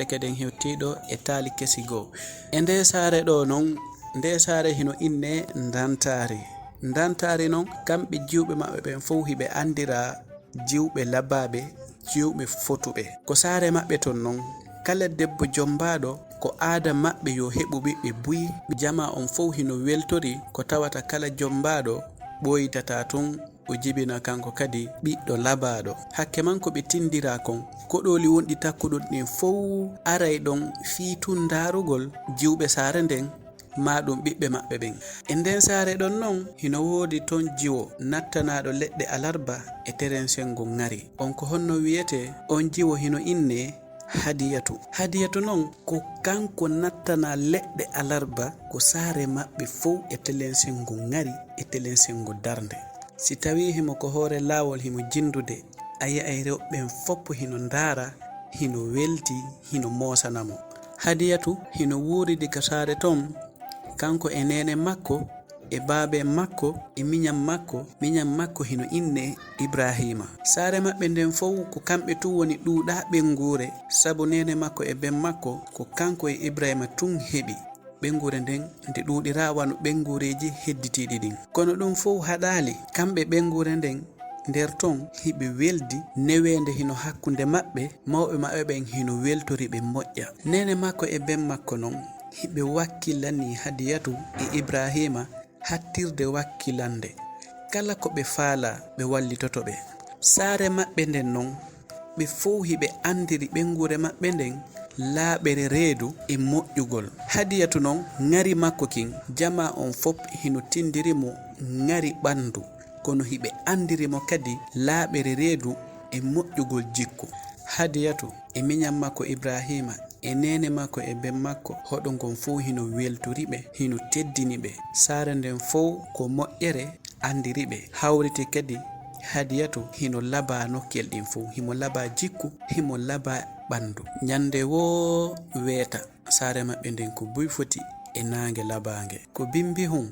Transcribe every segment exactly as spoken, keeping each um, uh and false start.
Keden hewtiiɗo e taali kesi goo. E ndee saare ɗoo non, ndee saare hino innee Ndantaari. Ndantaari non, kamɓe jiwɓe maɓɓe ɓen fow hiɓe andiraa jiwɓe labaaɓe, jiwɓe fotuɓe. Ko saare maɓɓe ton non, kala debbo jommbaaɗo, ko aada maɓɓe yo heɓu ɓiɓɓe buy. Jamaa on fow hino weltori ko tawata kala jommbaaɗo ɓooytataa tun, o jibina kanko kadi ɓiɗɗo labaaɗo. Hakke man ko ɓe tindiraa kon, koɗooli wonɗi takkuɗon ɗin fow aray ɗon fii tun ndaarugol jiwɓe saare nden, maa ɗun ɓiɓɓe maɓɓe ɓen. E nden saare ɗon non, hino woodi ton jiwo nattanaaɗo leɗɗe alarba e terensengo ŋari. On ko honno wi'etee? On jiwo hino innee Hadiyatu. Hadiyatu non, ko kanko nattanaa leɗɗe alarba, ko saare maɓɓe fow e telensengo ŋari e telensengo darnde. Si tawii himo ko hoore laawol himo jinndude, a yi'ay rewɓe ɓen fow hino ndaara, hino welti, hino moosana mo. Hadiyatu hino wuuridi ka saare ton, kanko e neene makko, e baabe makko, e miɲan makko. Miɲan makko hino innee Ibraahiima. Saare maɓɓe nden fow ko kamɓe tun woni ɗuuɗaa ɓennguure, sabu neene makko e ben makko ko kanko e Ibraahiima tun heɓi. Ɓennguure nden nde ɗuuɗiraa wano ɓennguureeji hedditiiɗi ɗin. Kono ɗun fow haɗaali, kamɓe ɓennguure nden nder ton hiɓe weldi, neweende hino hakkunde maɓɓe, mawɓe maɓɓe ɓen hino weltori ɓe moƴƴa. Neene makko e ben makko non, hiɓe wakkilanii Hadiyatu e Ibraahiima hattirde wakkilande. Kala ko ɓe faalaa, ɓe wallitoto ɓe. Saare maɓɓe nden non, ɓe fow hiɓe andiri ɓennguure maɓɓe nden laaɓere reedu e moƴƴugol. Hadiyatu non, ŋari makko kin, jamaa on fow hino tindiri mo ŋari ɓandu, kono hiɓe andiri mo kadi laaɓere reedu e moƴƴugol jikku. Hadiyatu e miɲan makko Ibraahiima e neene makko e ben makko, hoɗo ngon fow hino weltori ɓe, hino teddini ɓe. Saare nden fow ko moƴƴere andiri ɓe. Hawriti kadi Hadiyatu hino labaa nokkel ɗin fow, himo labaa jikku, himo labaa ɓandu. Ɲande woo weeta, saare maɓɓe nden ko buy foti e naange labaange. Ko bimbihun,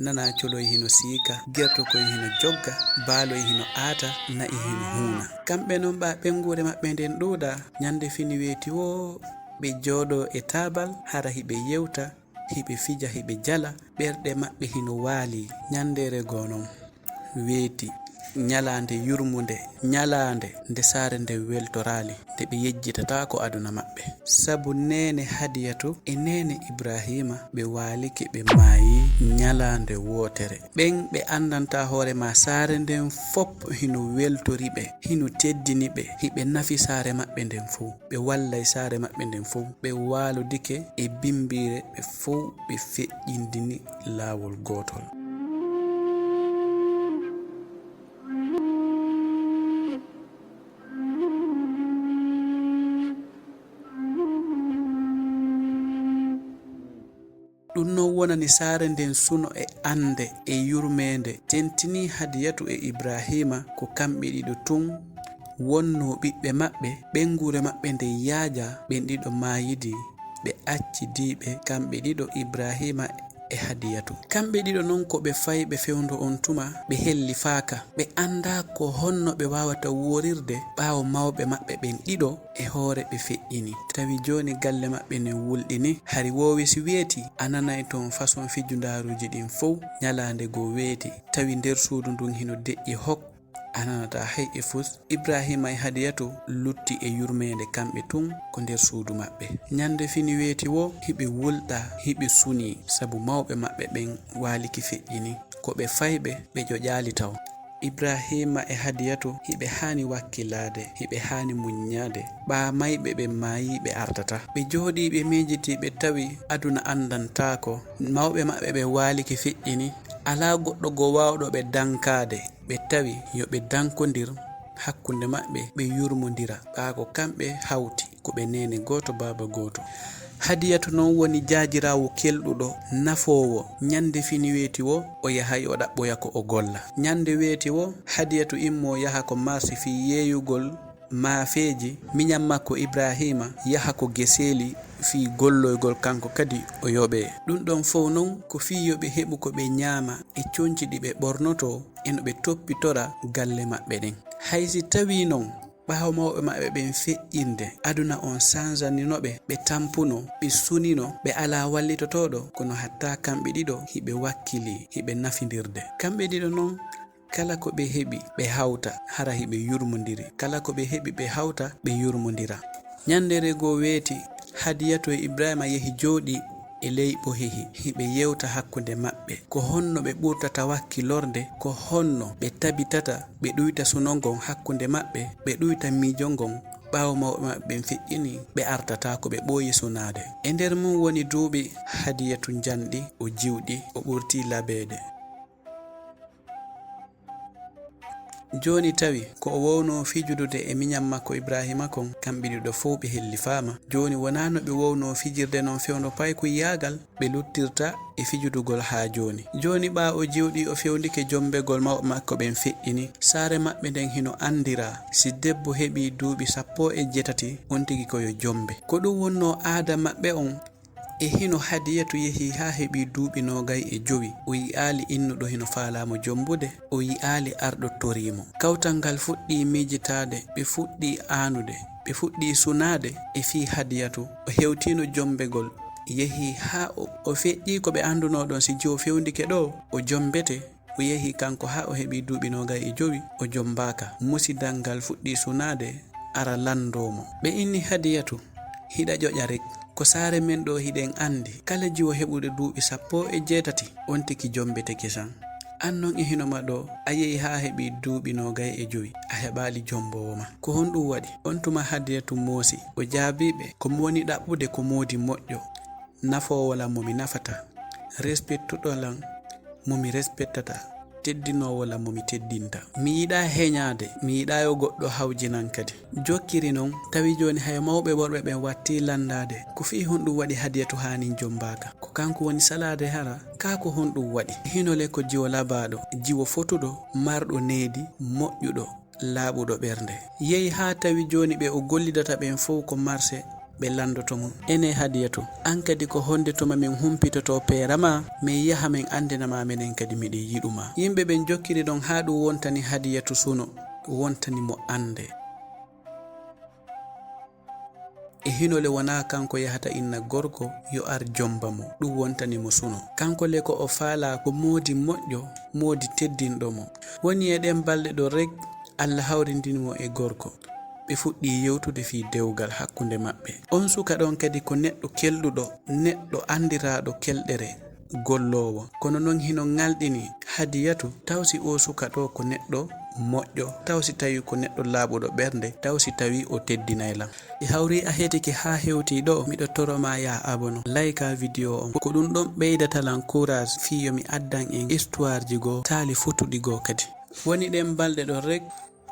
nanaa coloy hino siika, gertokoy hino jogga, baaloy hino aata, na'i hino huuna. Kamɓe non ɓaa ɓennguure maɓɓe nden ɗuuɗaa, ɲande fini weeti woo ɓe jooɗoo e taabal, hara hiɓe yewta, hiɓe fija, hiɓe jala, ɓerɗe maɓɓe hino waalii. Ɲandeere goo non weeti, ɲalaande yurmunde, ɲalaande nde saare nden weltoraali, nde ɓe yejjitataako aduna maɓɓe. Sabu neene Hadiyatu e neene Ibraahiima ɓe waalike, ɓe maayii ɲalaande wootere. Ɓen ɓe andantaa hoore maa saare nden fow hino weltori ɓe, hino teddini ɓe, hiɓe nafi saare maɓɓe nden fow. Ɓe wallay saare maɓɓe nden fow. Ɓe waalodike e bimbiire, ɓe fow ɓe feƴƴindini laawol gootol. Ɗun non wonani saare nden suno e annde e yurmeende, tentinii Hadiyatu e Ibraahiima ko kamɓe ɗiɗo tun wonnoo ɓiɓɓe maɓɓe, ɓennguure maɓɓe nden yaajaa, ɓen ɗiɗo maayidi, ɓe accidii ɓe kamɓe ɗiɗo, Ibraahiima e Hadiyatu. Kamɓe ɗiɗo non ko ɓe fayɓe fewndo on tuma, ɓe hellifaaka. Ɓe anndaa ko honno ɓe waawata woorirde ɓaawo mawɓe maɓɓe ɓen ɗiɗo e hoore ɓe feƴƴini. Tawi jooni galle maɓɓe nden wulɗini, hari woowi si weeti, a nanay ton façon fijundaaruuji ɗin fow, ɲalaande goo weeti, tawi nder suudu ndun hino deƴƴi hok, a nanataa hay e fus. Ibraahiima e Hadiyatu lutti e yurmeende kamɓe tun ko nder suudu maɓɓe. Ɲande fini weeti woo, hiɓe wulɗaa, hiɓe sunii, sabu mawɓe maɓɓe ɓen waaliki feƴƴini. Ko ɓe fayɓe, ɓe ƴoƴaali taw. Ibraahiima e Hadiyatu hiɓe haani wakkilaade, hiɓe haani muɲɲaade. Ɓaa mayɓe ɓen maayii, ɓe artataa. Ɓe jooɗii, ɓe miijitii, ɓe tawi aduna andantaako. Mawɓe maɓɓe ɓen waaliki feƴƴini. Alaa goɗɗo goo waawɗo ɓe dankaade. Ɓe tawi yo ɓe dankondir hakkunde maɓɓe, ɓe yurmondira. Ɓaa ko kamɓe hawti, ko ɓe neene gooto, baaba gooto. Hadiyatu non woni jaajiraawo kelɗuɗo, nafoowo. Ɲande fini weeti woo, o yahay o ɗaɓɓoya ko o golla. Ɲande weeti woo, Hadiyatu immoo yaha ko marsi fii yeeyugol maafeeji, miɲan makko Ibraahiima yaha ko geseeli fii golloygol, kanko kadi o yoɓee. Ɗun ɗon fow non ko fii yo ɓe heɓu ko ɓe ɲaama e conci ɗi ɓe ɓornotoo e no ɓe toppitora galle maɓɓe ɗen. Hay si tawii non Ɓaawo mawɓe maɓɓe ɓen feƴƴinde, aduna on sanjanino ɓe, ɓe tampuno, ɓe sunino, ɓe alaa wallitotooɗo, kono hatta kamɓe ɗiɗo hiɓe wakkilii, hiɓe nafindirde. Kamɓe ɗiɗo non, kala ko ɓe heɓi, ɓe hawta, hara hiɓe yurmondiri. Kala ko ɓe heɓi, ɓe hawta, ɓe yurmondira. Ɲanndere goo weeti, Hadiyatu e Ibrahiima yehi jooɗii e ley ɓohehi, hiɓe yewta hakkunde maɓɓe. Ko honno ɓe ɓurtata wakkilorde? Ko honno ɓe tabitata ɓe ɗuyta suno ngon hakkunde maɓɓe, ɓe ɗuyta miijo ngon? Ɓaawo mawɓe maɓɓe ɓen feƴƴini, ɓe artataa ko ɓe ɓooyi sunaade. E nder mum woni duuɓi Hadiyatu njanɗi, o jiwɗi, o ɓurtii labeede. Jooni tawi ko o wownoo fijudude e miɲan makko Ibrahiima kon, kamɓe ɗiɗo fow ɓe hellifaama. Jooni wonaa no ɓe wownoo fijirde non fewndo paykuyaagal ɓe luttirta e fijudugol haa jooni. Jooni ɓaa o jiwɗii o fewndike jombegol mawɓe makko ɓen feƴƴini. Saare maɓɓe nden hino anndiraa. Si debbo heɓii duuɓi sappo e jeetati, on tigi ko yo jombe. Ko ɗum wonnoo aada maɓɓe on. E hino Hadiyatu yehi haa heɓi duuɓi noogay e jowi, o yi'aali innuɗo hino faalaa mo jombude, o yi'aali arɗo torii mo. Kawtal ngal fuɗɗii miijitaade, ɓe fuɗɗii aanude, ɓe fuɗɗii sunaade e fii Hadiyatu. O hewtiino jombegol, yehi haa o, o feƴƴii ko ɓe anndunoo ɗon, si jiwo fewndike ɗoo, o jombete. O yehi kanko haa o heɓi duuɓi noogay e jowi, o jombaaka. Musidal ngal fuɗɗii sunaade, ara lanndoo mo. Ɓe inni Hadiyatu, hiɗa ƴoƴa rek. Ko saare men ɗoo hiɗen anndi, kala jiwo heɓuɗo duuɓi sappo e jeetati, on tigi jombeteke san. An non e hino ma ɗoo, a yehi haa heɓi duuɓi noogay e jowi, a heɓaali jomboowo ma. Ko honɗum waɗi? On tuma Hadiyatu moosi, o jaabii ɓe, ko mi woni ɗaɓɓude ko moodi moƴƴo. Nafoowo lan mo mi nafata, respettuɗo lan mo mi respectata, teddinoowo lan mo mi teddinta. Mi yiɗaa heɲaade, mi yiɗaa yo goɗɗo hawjinan kadi. Jokkiri non, tawi jooni hay mawɓe worɓe ɓen wattii lanndaade. Ko fii honɗum waɗi Hadiyatu haanin jombaaka? Ko kanko woni salaade hara? Kaa ko honɗum waɗi? Hino le ko jiwo labaaɗo, jiwo fotuɗo, marɗo needi, moƴƴuɗo. Laaɓuɗo ɓernde. Yehi haa tawi jooni ɓe o gollidata ɓen fow ko marse, ɓe lanndoto mo. Enee Hadiyatu, an kadi ko honnde tuma min humpitotoo peera maa, min yaha min anndina ma menen kadi miɗen yiɗu ma. Yimɓe ɓen jokkiri ɗon haa ɗum wontani Hadiyatu suno, wontani mo annde. E hino le wonaa kanko yahata inna gorko yo ar jomba mo, ɗum wontani mo suno. Kanko le ko o faalaa ko moodi moƴƴo, moodi teddinɗo mo. Woni e ɗen balɗe ɗon rek, Alla hawrindini mo e gorko. Ɓe fuɗɗii yewtude fii dewgal hakkunde maɓɓe. On suka ɗon kadi ko neɗɗo kelɗuɗo, neɗɗo anndiraaɗo kelɗere. Golloowo. Kono non hino ŋalɗini Hadiyatu, taw si oo suka ɗoo ko neɗɗo moƴƴo, taw si tawi ko neɗɗo laaɓuɗo ɓernde, taw si tawi o teddinay lan. E hawri a heɗike haa hewti ɗoo, miɗo toro ma yaa abono, layka video on. Ko ɗum ɗon ɓeydata lan courage fii yo mi addan en histoire ji goo, taali fotuɗi goo kadi. Woni ɗen balɗe ɗon rek,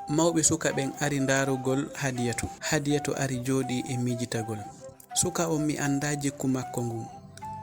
mawɓe suka ɓen ari ndaarugol Hadiyatu. Hadiyatu ari jooɗii e miijitagol. Suka on mi anndaa jikku makko ngun.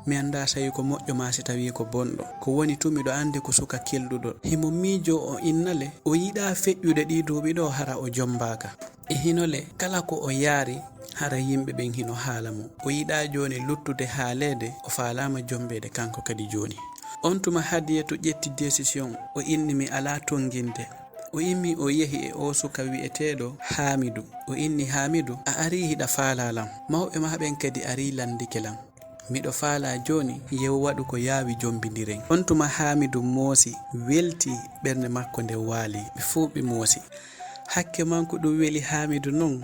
Mi anndaa tawi ko moƴƴo maa si tawii ko bonɗo. Ko woni tun miɗo anndi ko suka kelɗuɗo. Himo miijoo o inna le, o yiɗaa feƴƴude ɗii duuɓi ɗoo hara o jombaaka. E hino le, kala ko o yaari, hara yimɓe ɓen hino haala mo. O yiɗaa jooni luttude haaleede, o faalaama jombeede kanko kadi jooni. On tuma Hadiyatu ƴetti décision, o inni mi alaa tonnginde. O immii o yehi e oo suka wi'eteeɗo Haamidu. O inni, Haamidu, a arii hiɗa faalaa lan. Mawɓe maa ɓen kadi arii lanndike lan. Miɗo faalaa jooni, yew waɗu ko yaawi jombindiren. On tuma Haamidu moosi, weltii, ɓernde makko nden waali. Ɓe fow ɓe moosi. Hakke man ko ɗum weli Haamidu non,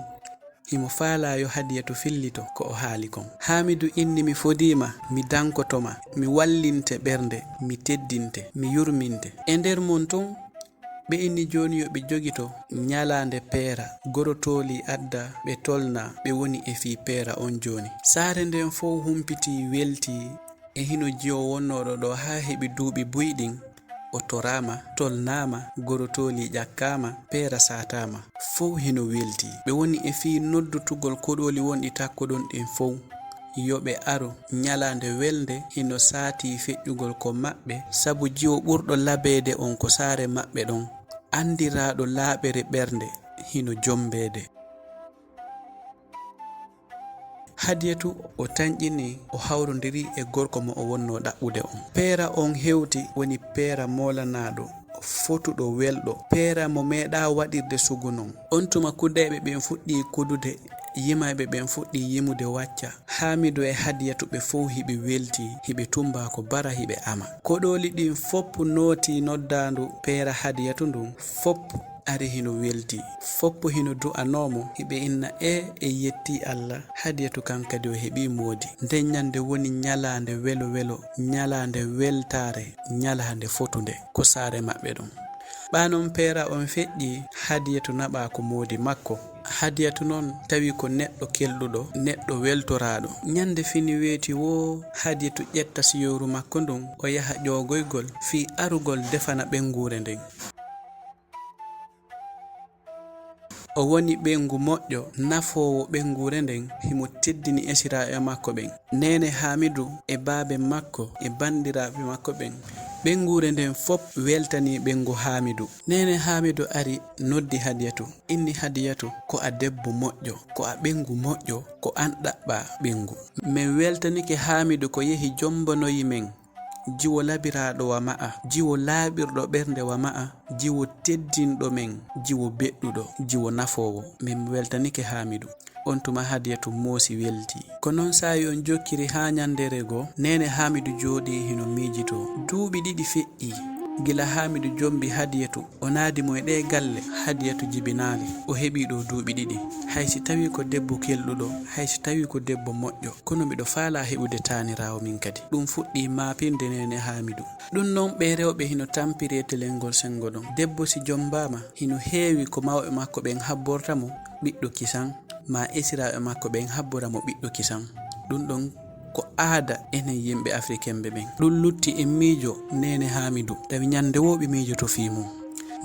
himo faalaa yo Hadiyatu fillito ko o haali kon. Haamidu inni, mi fodii ma, mi dankoto ma, mi wallinte ɓernde, mi teddinte, mi yurminte. E nder mon ton, ɓe inni jooni yo ɓe jogito ɲalaande peera, gorotooli adda, ɓe tolna, ɓe woni e fii peera on jooni. Saare nden fow humpitii, weltii, e hino jiwo wonnooɗo ɗoo haa heɓi duuɓi buy ɗin, o toraama, tolnaama, gorotooli ƴakkaama, peera saataama. Fow hino weltii. Ɓe woni e fii noddutugol koɗooli wonɗi takko ɗon ɗin fow. Yo ɓe aro, ɲalaande welnde hino saatii feƴƴugol ko maɓɓe, sabu jiwo ɓurɗo labeede on ko saare maɓɓe ɗon, anndiraaɗo laaɓere ɓernde, hino jombeede. Hadiyatu o tanƴinii, o hawrondiri e gorko mo o wonnoo ɗaɓɓude on. Peera on hewti woni peera moolanaaɗo, o fotuɗo welɗo, peera mo meeɗaa waɗirde sugu non. On tuma kudayɓe ɓen fuɗɗii kudude, yimayɓe ɓen fuɗɗii yimude wacca. Haamidu e Hadiyatu ɓe fow hiɓe weltii, hiɓe tumbaa ko bara hiɓe ama. Koɗooli ɗin fow nootii noddaandu peera Hadiyatu ndun, fow ari hino weltii. Fow hino du'anoo mo, hiɓe inna ee e yettii Alla, Hadiyatu kan kadi o heɓii moodi. Nden ñande woni ñalaande welo welo, ñalaande weltaare, ñalaande fotunde ko saare maɓɓe ɗon. Ɓaa non peera on feƴƴii, Hadiyatu naɓaa ko moodi makko. Hadiyatu non tawi ko neɗɗo kelɗuɗo, neɗɗo weltoraaɗo. Ñande fini weeti woo, Hadiyatu ƴetta siyooru makko ndun, o yaha ƴoogoygol fii arugol defana ɓeynguure nden. O woni ɓeyngu moƴƴo, nafoowo ɓeynguure nden, himo teddini esiraaɓe makko ɓen. Neene Haamidu e baaben makko e bandiraaɓe makko ɓen. Ɓeynguure nden fow weltanii ɓeyngu Haamidu. Neene Haamidu ari noddi Hadiyatu, inni Hadiyatu, ko a debbo moƴƴo, ko a ɓeyngu moƴƴo, ko an ɗaɓɓaa ɓeyngu. Men weltanike Haamidu ko yehi jombonoyi men. Jiwo labiraaɗo wa ma'a, jiwo laaɓirɗo ɓernde wa ma'a, jiwo teddinɗo men, jiwo beɗɗuɗo, jiwo nafoowo. Men weltanike Haamidu. On tuma Hadiyatu moosi weltii. Ko non saa'i on jokkiri haa ñandeere goo, neene Haamidu jooɗii hino miijitoo. Duuɓi ɗiɗi feƴƴii. Gila Haamidu jombi Hadiyatu, o naadi mo e ɗee galle, Hadiyatu jibinaali. O heɓii ɗoo duuɓi ɗiɗi. Hay si tawii ko debbo kelɗuɗo, hay si tawii ko debbo moƴƴo, kono miɗo faalaa heɓude taaniraawo min kadi. Ɗum fuɗɗii maapinde neene Haamidu. Ɗum non ɓee rewɓe hino tampiri e telengol senngo ɗon. Debbo si jombaama, hino heewi ko mawɓe makko ɓen habborta mo ɓiɗɗo kisan, maa esiraaɓe makko ɓen habbora mo ɓiɗɗo kisan. Ɗum ɗon ko aada enen yimɓe Afrikenɓe ɓen. Ɗum lutti e miijo neene Haamidu, tawi ñande woo ɓe miijoto fii mum.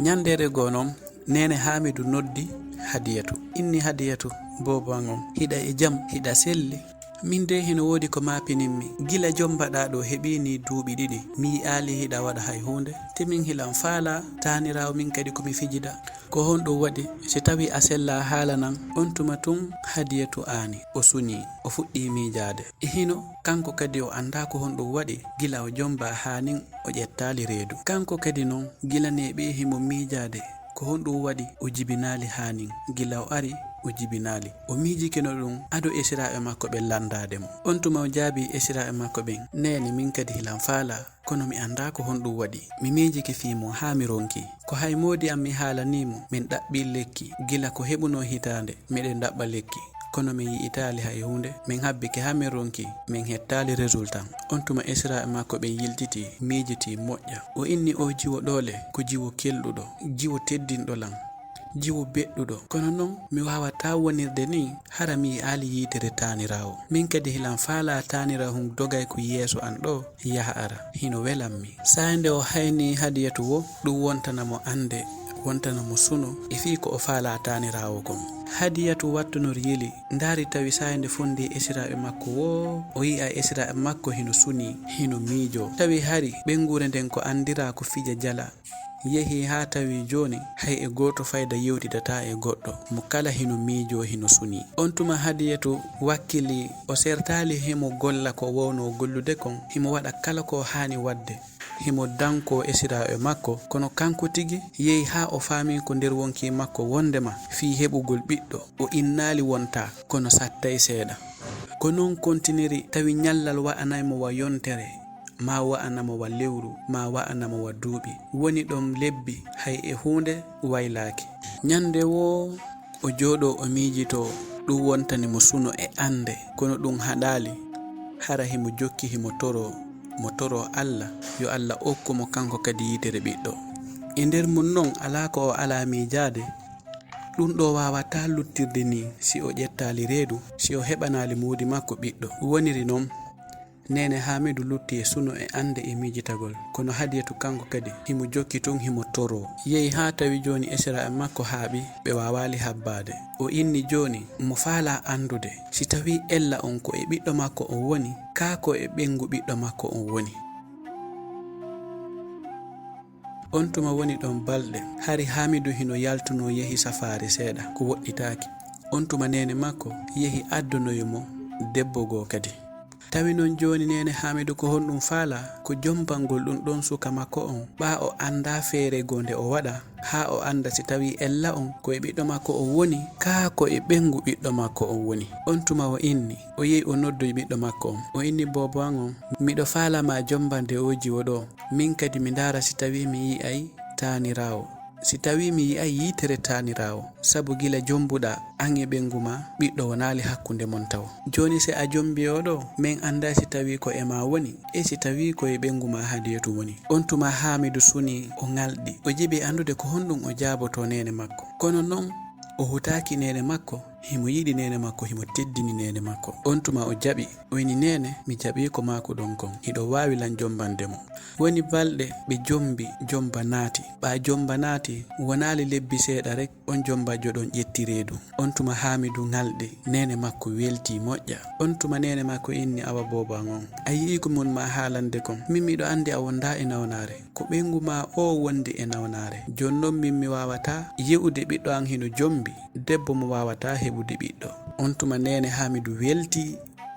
Ñandeere goo non, neene Haamidu noddi Hadiyatu. Inni Hadiyatu, boobo an on, hiɗa e jam, hiɗa selli? Min dey hino woodi ko maapininmi. Gila jombaɗaa ɗoo heɓii nii duuɓi ɗiɗi, mi yi'aali hiɗa waɗa hay huunde. Te min hilan faalaa taaniraawo min kadi ko mi fijida. Ko honɗum waɗi? Si tawii a sellaa haalanan. On tuma tun Hadiyatu aani, o sunii, o fuɗɗii miijaade. E hino, kanko kadi o anndaa ko honɗum waɗi, gila o jombaa haa nin o ƴettaali reedu. Kanko kadi non, gila neeɓii himo miijaade, ko honɗum waɗi o jibinaali haa nin? Gila o ari, o jibinaali. O miijikino ɗum ado esiraaɓe makko ɓen lanndaade mo. On tuma o jaabii esiraaɓe makko ɓen, neene, min kadi hilan faalaa. Kono mi anndaa ko honɗum waɗi. Mi miijike fii mo haa mi ronki. Ko hay moodi am mi haalanii mo, min ɗaɓɓii lekki. Gila ko heɓunoo hitaande, miɗen ɗaɓɓa lekki. Kono min yi'itaali hay huunde, min habbike haa min ronki, min hettaali résultat. On tuma esiraaɓe makko ɓen yiltitii, miijitii moƴƴa. O inni oo jiwo ɗoole ko jiwo kelɗuɗo, jiwo teddinɗo lan. Jiwo beɗɗuɗo. Kono non, mi waawataa wonirde nii, hara mi yi'aali yiitere taaniraawo. Min kadi hilan faalaa taanirahun dogayku yeeso an ɗoo, yaha ara. Hino welan mi. Saa'i nde o haynii Hadiyatu woo, ɗum wontana mo annde, wontana mo suno, e fii ko o faalaa taaniraawo kon. Hadiyatu wattunori yili, ndaari tawi saa'i nde fondii esiraaɓe makko woo, o yi'a esiraaɓe makko hino sunii, hino miijoo. Tawi hari ɓeynguure nden ko anndiraa ko fija jala. Yehi haa tawi jooni, hay e gooto fayda yewtidataa e goɗɗo, mo kala hino miijoo, hino sunii. On tuma Hadiyatu wakkilii, o sertaali himo golla ko wownoo gollude kon, himo waɗa kala ko haani waɗde. Himo dankoo esiraaɓe makko, kono kanko tigi yehi haa o faamii ko nder wonkii makko wonndema fii heɓugol ɓiɗɗo, o innaali wontaa, kono sattay seeɗa. Ko non kontiniri, tawi ñallal wa'anay mo wa yontere, maa wa'ana mo wa lewru, maa wa'ana mo wa duuɓi. Woni ɗon lebbi, hay e huunde waylaaki. Ñande woo, o jooɗoo, o miijitoo, ɗum wontani mo suno e annde, kono ɗum haɗaali. Hara himo jokki, himo toroo, mo toroo Alla, yo Alla okku mo kanko kadi yitere ɓiɗɗo. E nder mum non, alaa ko o alaa miijaade. Ɗum ɗoo waawataa luttirde nii si o ƴettaali reedu, si o heɓanaali moodi makko ɓiɗɗo. Woniri non, Neene Haamidu lutti e suno e annde e miijitagol, kono Hadiyatu kanko kadi, himo jokki tun, himo toroo. Yehi haa tawi jooni esiraaɓe makko haaɓi, ɓe waawaali habbaade. O inni jooni, mo faalaa anndude, si tawii ella on ko e ɓiɗɗo makko on woni, kaa ko e ɓeyngu ɓiɗɗo makko on woni. On tuma woni ɗon balɗe, hari Haamidu hino yaltunoo, yehi safaari seeɗa, ko woɗɗitaaki. On tuma neene makko yehi addonoyi mo debbo goo kadi. Tawi noon jooni neene Haamidu ko honɗum faalaa? Ko jombangol ɗum ɗoon suka makko on, ɓaa o anndaa feere goo nde o waɗa, haa o annda si tawii ella on ko e ɓiɗɗo makko on woni, kaa ko e ɓeyngu ɓiɗɗo makko on woni. On tuma o inni, o yehi o noddoyi ɓiɗɗo makko on. O inni, "Boobo an on, miɗo faalaa ma jombande oo jiwo ɗoo. Min kadi mi ndaara si tawii mi yi'ay taaniraawo." Si tawii mi yi'ay yitere taaniraawo, sabu gila jombuɗaa an e ɓeyngu maa, ɓiɗɗo wonaali hakkunde mon tawo. Jooni si a jombii oo ɗoo, min anndaa si tawii ko e maa woni, e si tawii ko e ɓeyngu maa Hadiyatu woni. On tuma Haamidu sunii, o ŋalɗi. O jiɓi anndude ko honɗum o jaabotoo neene makko. Kono noon, o hutaaki neene makko, himo yiɗi neene makko, himo teddini neene makko. On tuma o jaɓi, o inni, "Neene, mi jaɓii ko maakuɗon kon. Hiɗo waawi lan jombande mo." Woni balɗe ɓe jombi, jomba naati. Ɓaa jomba naati, wonaali lebbi seeɗa rek, on jombajjo ɗon ƴetti reedu. On tuma Haamidu ŋalɗi, neene makko weltii moƴƴa. On tuma neene makko inni, "Awa boobo an on, a yi'ii ko mon maa haalande kon. Min miɗo anndi a wondaa e nawnaare. Ko ɓeyngu maa oo wondi e nawnaare. Jooni noon min mi waawataa yi'ude ɓiɗɗo an hino jombi, debbo mo waawataa heɓude ɓiɗɗo." On tuma neene Haamidu weltii,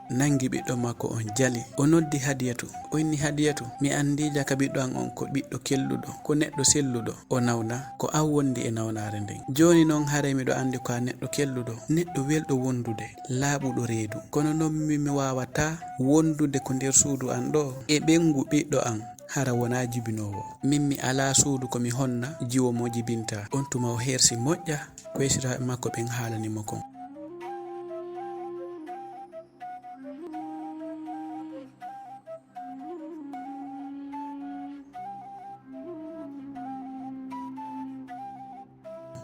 nanngi ɓiɗɗo makko on jali. O noddi Hadiyatu. O inni, "Hadiyatu, mi anndii jaka ɓiɗɗo an on ko ɓiɗɗo kelɗuɗo, ko neɗɗo selluɗo. O nawna, ko an wondi e nawnaare nden. Jooni noon haray miɗo anndi ko a neɗɗo kelɗuɗo, neɗɗo welɗo wondude, laaɓuɗo reedu. Kono noon min mi waawataa wondude ko nder suudu an ɗoo e ɓeyngu ɓiɗɗo an, hara wonaa jibinoowo. Min mi alaa suudu ko mi honna jiwo mo jibintaa." On tuma o hersi moƴƴa, ko esiraaɓe makko ɓen haalani mo kon.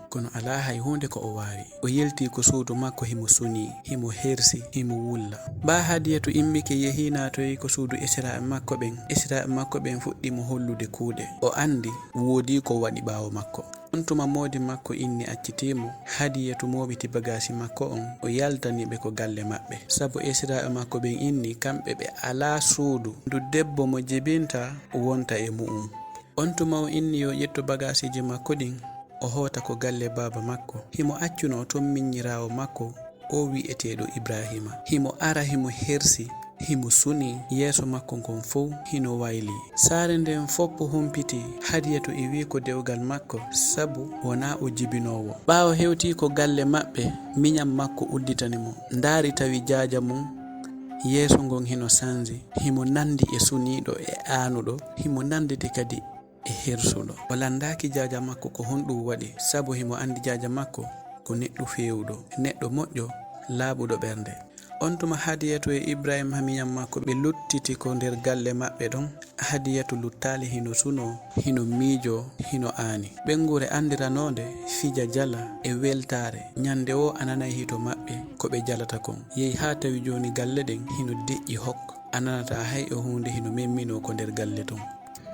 Kono alaa hay huunde ko o waawi. O yiltii ko suudu makko, himo sunii, himo hersi, himo wulla. Ɓaa Hadiyatu immike, yehii naatoyii ko suudu esiraaɓe makko ɓen. Esiraaɓe makko ɓen fuɗɗii mo hollude kuuɗe. O anndi woodii ko waɗi ɓaawo makko. On tuma moodi makko inni accitii mo. Hadiyatu mooɓiti bagaasi makko on, o yaltani ɓe ko galle maɓɓe. Sabu esiraaɓe makko ɓen inni kamɓe ɓe alaa suudu ndu debbo mo jibinta wonta e mu'un. On tuma o inni yo ƴettu bagaasiiji makko ɗin, o hoota ko galle baaba makko. Himo accunoo ton minyiraawo makko, o wi'eteeɗo Ibraahiima. Himo ara, himo hersi, himo sunii, yeeso makko ngon fow hino waylii. Saare nden fow humpitii, Hadiyatu iwii ko dewgal makko, sabu wonaa o jibinoowo. Ɓaawo hewtii ko galle maɓɓe, minyam makko udditani mo. Ndaari tawi jaaja mum, yeeso ngon hino sanji, himo nandi e suniiɗo e aanuɗo, himo nanditi kadi e hersuɗo. O lanndaaki jaaja makko ko honɗum waɗi, sabu himo anndi jaaja makko ko neɗɗo feewuɗo, neɗɗo moƴƴo, laaɓuɗo ɓernde. On tuma Hadiyatu e Ibraahiima minyam makko ɓe luttiti ko nder galle maɓɓe ɗon. Hadiyatu luttaali hino sunoo, hino miijoo, hino aani. Ɓeynguure anndiranoonde fija jala e weltaare. Ɲande woo a nanay hito maɓɓe ko ɓe jalata kon. Yehi haa tawi jooni galle ɗen hino deƴƴi hok. A nanataa hay e huunde hino memminoo ko nder galle ton.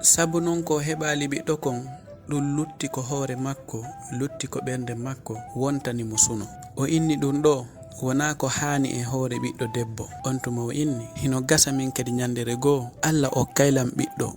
Sabu non ko o heɓaali ɓiɗɗo kon, ɗum lutti ko hoore makko, lutti ko ɓernde makko, wontani mo suno. O inni ɗum ɗoo, wonaa ko haani e hoore ɓiɗɗo debbo. On tuma o inni, hino gasa min kadi ɲanndere goo, Alla okkay lan ɓiɗɗo,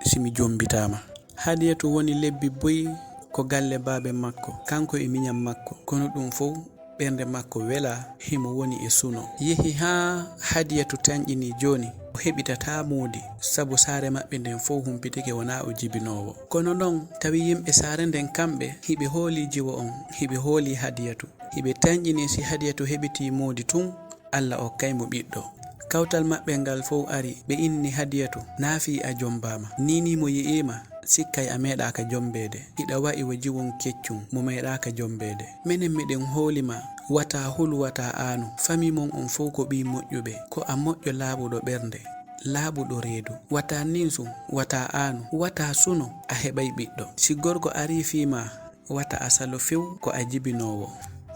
si mi jombitaama. Hadiyatu woni lebbi buy ko galle baabe makko, kanko e miɲan makko, kono ɗum fow ɓernde makko welaa, himo woni e suno. Yehi haa Hadiyatu tanƴinii jooni, o heɓitataa moodi, sabu saare maɓɓe nden fow humpitike wonaa o jibinoowo. Kono non, tawi yimɓe saare nden kamɓe, hiɓe hoolii jiwo on, hiɓe hoolii Hadiyatu. Hiɓe tanƴinii si Hadiyatu heɓitii moodi tun, Alla okkay mo ɓiɗɗo. Kawtal maɓɓe ngal fow ari, ɓe inni Hadiyatu, naa fii a jombaama. Nii nii mo yi'iima, sikkay a meeɗaaka jombeede. Hiɗa wa'i wa jiwun keccun, mo meeɗaaka jombeede. Menen miɗen hooli ma, wata hulu, wata aanu. Famii mon on fow ko ɓii moƴƴuɓe, ko a moƴƴo laaɓuɗo ɓernde, laaɓuɗo reedu. Wata ninsu, wata aanu, wata suno, a heɓay ɓiɗɗo. Si gorko arii fii ma, wata a salo few ko a jibinoowo.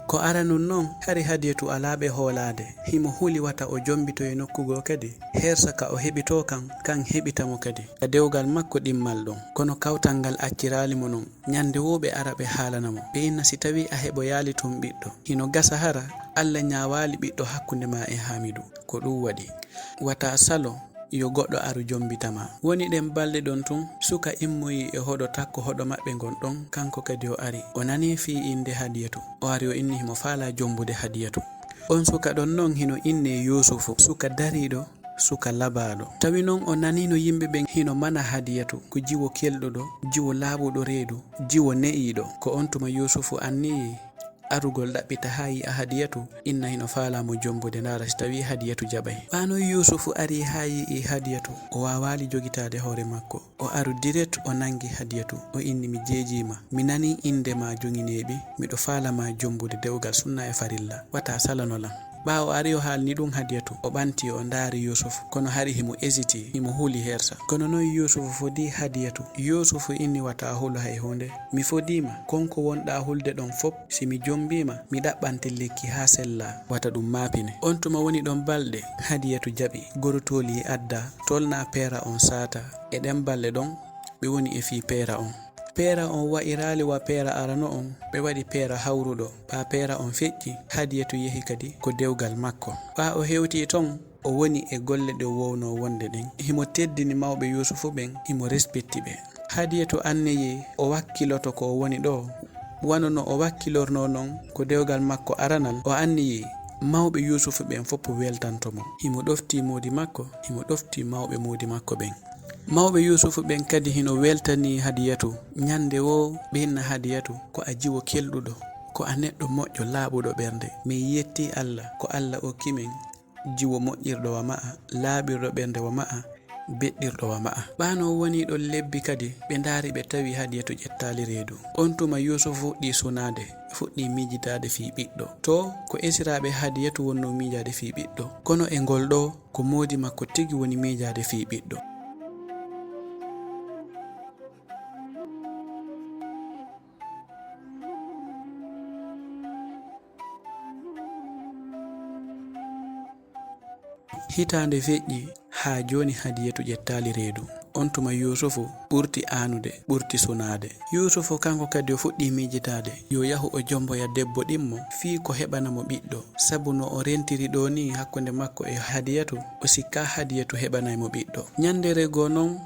Ko aranun non, hari Hadiyatu alaa ɓe hoolaade. Himo huli wata o jombito e nokku goo kadi, hersa ka o heɓitoo kan, kan heɓita mo kadi. Ka dewgal makko ɗimmal ɗon. Kono kawtal ngal acciraali mo non. Ɲande woo ɓe ara ɓe haalana mo. Ɓe inna si tawii a heɓoyaali tun ɓiɗɗo. Hino gasa hara, Alla ɲaawaali ɓiɗɗo hakkunde maa e Haamidu. Ko ɗum waɗi. Wata salo, yo goɗɗo aru jombita ma. Woni ɗen balɗe ɗon tun, suka immoyi e hoɗo takko hoɗo maɓɓe ngon ɗon, kanko kadi o ari. O nani fii innde Hadiyatu. O ari o inni himo faalaa jombude Hadiyatu. On suka ɗon non hino innee Yuusufu, suka dariiɗo, suka labaaɗo. Tawi noon o naniino yimɓe ɓen hino mana Hadiyatu, ko jiwo kelɗuɗo, jiwo laaɓuɗo reedu, jiwo ne'iiɗo. Ko on tuma Yuusufu anniyii arugol ɗaɓɓita haa yi'a Hadiyatu, inna hino faalaa mo jombude, ndaara si tawii Hadiyatu jaɓay. Ɓaano Yuusufu arii haa yi'ii Hadiyatu, o waawaali jogitaade hoore makko. O aru direct, o nangi Hadiyatu, o inni, "Mi jeejiima, mi nanii innde maa joŋi neeɓi, miɗo faala maa jombude dewgal sunna e farilla, wata salano lan." Ɓaawo ari o haalni ɗum Hadiyatu, o ɓanti, o ndaari Yuusufu, kono hari himo hesiti, himo huli hersa. Kono noon Yuusufu fodii Hadiyatu. Yuusufu inni, "Wata hulu hay huunde, mi fodiima, kon ko wonɗaa hulde ɗon fop, si mi jombiima, mi ɗaɓɓante lekki haa sella, wata ɗum maapine." On tuma woni ɗon balɗe, Hadiyatu jaɓi, gorotooli adda, tolna peera on saata. E ɗen balɗe ɗon, ɓe woni e fii peera on. Peera on wa'iraali wa peera arano on, ɓe waɗi peera hawruɗo. Ɓaa peera on feƴƴi, Hadiyatu yehi kadi ko dewgal makko. Ɓaa o hewti ton, o woni e golle ɗe o wownoo wonde ɗen. Himo teddini mawɓe Yuusufu ɓen, himo respekti ɓe. Hadiyatu anniyii o wakkiloto ko o woni ɗoo, wano no o wakkilornoo non ko dewgal makko aranal. O anniyii mawɓe Yuusufu ɓen fof weltanto mo. Himo ɗoftii moodi makko, himo ɗoftii mawɓe moodi makko ɓen. Mawɓe Yuusufu ɓen kadi hino weltanii Hadiyatu. Ñande woo ɓe inna Hadiyatu, "Ko a jiwo kelɗuɗo, ko a neɗɗo moƴƴo laaɓuɗo ɓernde. Min yettii Alla ko Alla okki men jiwo moƴƴirɗo wa ma'a, laaɓirɗo ɓernde wa ma'a, beɗɗirɗo wa ma'a." Ɓaano wonii ɗon lebbi kadi, ɓe ndaari ɓe tawi Hadiyatu ƴettaali reedu. On tuma Yuusufu fuɗɗii sunaade, fuɗɗii miijitaade fii ɓiɗɗo. To ko esiraaɓe Hadiyatu wonnoo miijaade fii ɓiɗɗo, kono e ngol ɗoo ko moodi makko tigi woni miijaade fii ɓiɗɗo. Hitaande feƴƴi, haa jooni Hadiyatu ƴettaali reedu. On tuma Yuusufu ɓurti aanude, ɓurti sunaade. Yuusufu kanko kadi o fuɗɗii miijitaade yo yahu o jomboya debbo ɗimmo fii ko heɓana mo ɓiɗɗo, sabu no o rentiri ɗoo nii hakkunde makko e Hadiyatu, o sikkaa Hadiyatu heɓanay mo ɓiɗɗo. Ñanndere goo non,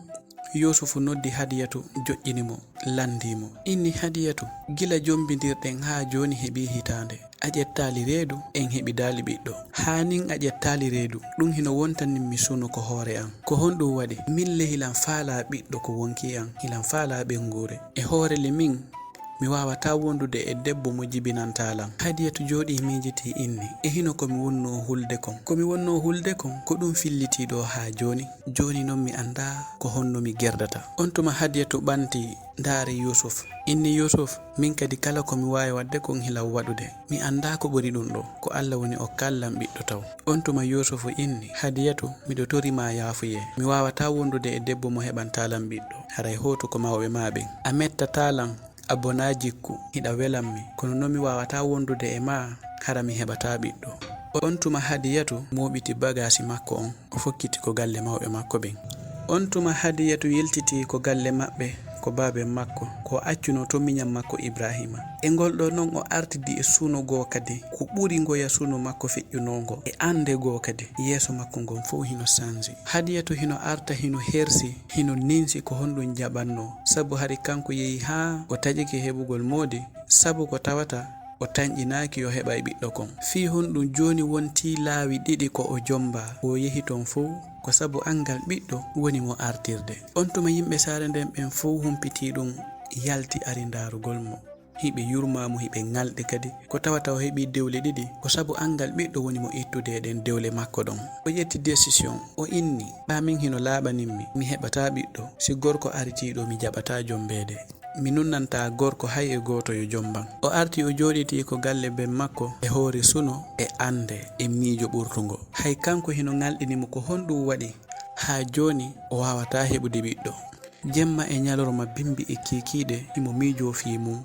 Yuusufu noddi Hadiyatu, joƴƴini mo, lanndii mo. Inni, "Hadiyatu, gila jombindirɗen haa jooni heɓii hitaande. A ƴettaali reedu, en heɓidaali ɓiɗɗo. Haa nin a ƴettaali reedu, ɗum hino wontanin mi sunu ko hoore an. Ko honɗum waɗi? Min le hilan faalaa ɓiɗɗo ko wonkii an, hilan faalaa ɓennguure. E hoore le min, mi waawataa wondude e debbo mo jibinantaa lan." Hadiyatu jooɗii miijitii inni, "E hino ko mi wonnoo hulde kon? Ko mi wonnoo hulde kon, ko ɗum fillitii ɗoo haa jooni? Jooni non mi anndaa ko honno mi gerdata." On tuma Hadiyatu ɓanti ndaari Yuusuf. Inni, "Yuusuf, min kadi kala ko mi waawi waɗde kon hilan waɗude. Mi anndaa ko ɓuri ɗum ɗoo. Ko Alla woni okkaali lan ɓiɗɗo taw." On tuma Yuusufu inni, "Hadiyatu, miɗo tori maa yaafuyee. Mi waawataa wondude e debbo mo heɓantaa lan ɓiɗɗo. Haray hootu ko mawɓe maa ɓen. A mettataa lan, a bonaa jikku, hiɗa welan mi. Kono non mi waawataa wondude e maa, hara mi heɓataa ɓiɗɗo." On tuma Hadiyatu mooɓiti bagaasi makko on. O fokkiti ko galle mawɓe makko ɓen. On tuma Hadiyatu yiltitii ko galle maɓɓe, ko baaben makko, ko o accunoo to miñan makko Ibraahiima. E ngol ɗoo non o artidi e suno goo kadi, ko ɓuri ngoya suno makko feƴƴunoongo. E annde goo kadi, yeeso makko ngon fow hino sanji. Hadiyatu hino arta, hino hersi, hino ninsi ko honɗum jaɓannoo. Sabu hari kanko yehi haa o taƴike heɓugol moodi, sabu ko tawata o tanƴinaaki yo heɓay ɓiɗɗo kon. Fii honɗum jooni wontii laawi ɗiɗi ko o jombaa? Ko o yehi ton fow, ko sabu anngal ɓiɗɗo woni mo artirde. On tuma yimɓe saare nden ɓen fow humpitii ɗum, yalti ari ndaarugol mo. Hiɓe yurmaa mo, hiɓe ŋalɗi kadi. Ko tawata o heɓii dewle ɗiɗi, ko sabu anngal ɓiɗɗo woni mo ittude e ɗen dewle makko ɗon. O ƴetti décision, o inni, "Ɓaa min hino laaɓanin mi, mi heɓataa ɓiɗɗo. Si gorko aritii ɗoo, mi jaɓataa jombeede. Mi nunnantaa gorko hay e gooto yo jomban." O arti o jooɗitii ko galle ben makko e hoore suno e annde e miijo ɓurtungo. Hay kanko hino ŋalɗini mo ko honɗum waɗi haa jooni o waawataa heɓude ɓiɗɗo. Jemma e ñalorma, bimbi e kiikiiɗe, himo miijoo fii mum,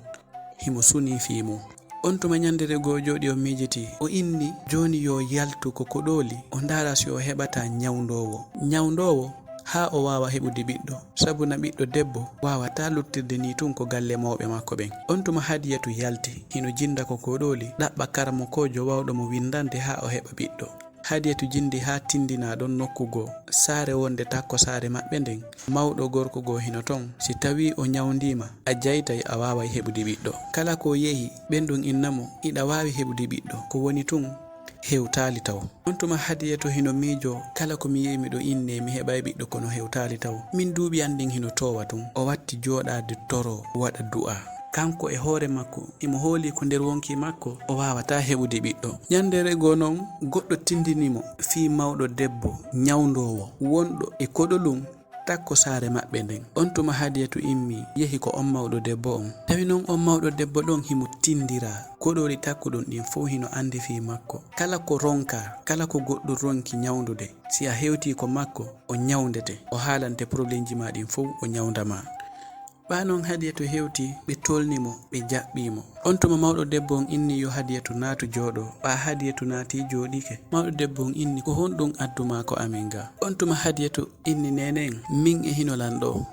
himo sunii fii mum. On tuma ñandere goo jooɗi o miijitii, o inni jooni yo yaltu ko Koɗooli, o ndaara si o heɓataa ñawndoowo. Ñawndoowo haa o waawa heɓude ɓiɗɗo, sabu na ɓiɗɗo debbo waawataa luttirde nii tun ko galle mawɓe makko ɓen. On tuma Hadiyatu yalti, hino jinda ko Koɗooli, ɗaɓɓa karamokoojo wawɗo mo windande haa o heɓa ɓiɗɗo. Hadiyatu jindi haa tindinaa ɗon nokku goo, saare wonde takko saare maɓɓe nden. Mawɗo gorko goo hino ton, si tawii o ñawndiima, a jaytay a waaway heɓude ɓiɗɗo. Kala ko yehi, ɓen ɗon inna mo, "Hiɗa waawi heɓude ɓiɗɗo, ko woni tun hewtaali taw. On tuma Hadiyatu hino miijo, kala ko mi yi'i miɗo innee, mi heɓaay ɓiɗɗo kono hewtaali taw. Min duuɓi an ɗin hino toowa tun. O watti jooɗaade toro waɗa du'a. Kanko e hoore makko, himo hooli ko nder wonkii makko, o waawataa heɓude ɓiɗɗo. Ɲanndere goo non, goɗɗo tindini mo fii mawɗo debbo ɲawndoowo wonɗo e koɗolun takko saare maɓɓe nden. On tuma Hadiyatu immii, yehi ko on mawɗo debbo on. Tawi non on mawɗo debbo ɗon himo tindiraa. Koɗooli takkuɗun ɗin fow hino anndi fii makko. Kala ko ronkaa, kala ko goɗɗo ronki ɲawndude, si a hewtii ko makko, o ɲawndete. O haalante problemji maa ɗin fow, o ɲawnda ma. Ɓaa non Hadiyatu hewti, ɓe tolni mo, ɓe jaɓɓii mo. On tuma mawɗo debbo on inni yo Hadiyatu naatu jooɗoo. Ɓaa Hadiyatu naatii jooɗike. Mawɗo debbo on inni, "Ko honɗun addu maa ko amin ga?" On tuma Hadiyatu inni, "Neene en, min e hino lan ɗoo.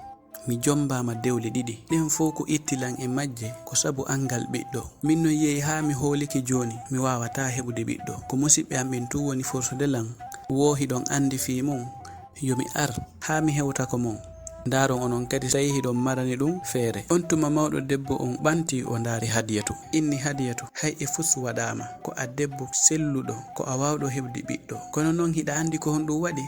Mi jombaama dewle ɗiɗi. Ɗen fow ko itti lan e majje ko sabu angal ɓiɗɗo. Min non yehi haa mi hoolike jooni, mi waawataa heɓude ɓiɗɗo. Ko musiɓɓe an ɓen tun woni forsude lan. Woo hiɗon anndi fii mun." Yo mi ar haa mi hewta ko mon. Ndaaron onon kadi tawi hiɗon marani ɗun feere. On tuma mawɗo debbo on ɓanti o ndaari Hadiyatu. Inni Hadiyatu, hay e fus waɗaama. Ko a debbo selluɗo, ko a waawɗo heɓude ɓiɗɗo. Kono non hiɗa anndi ko honɗun waɗi?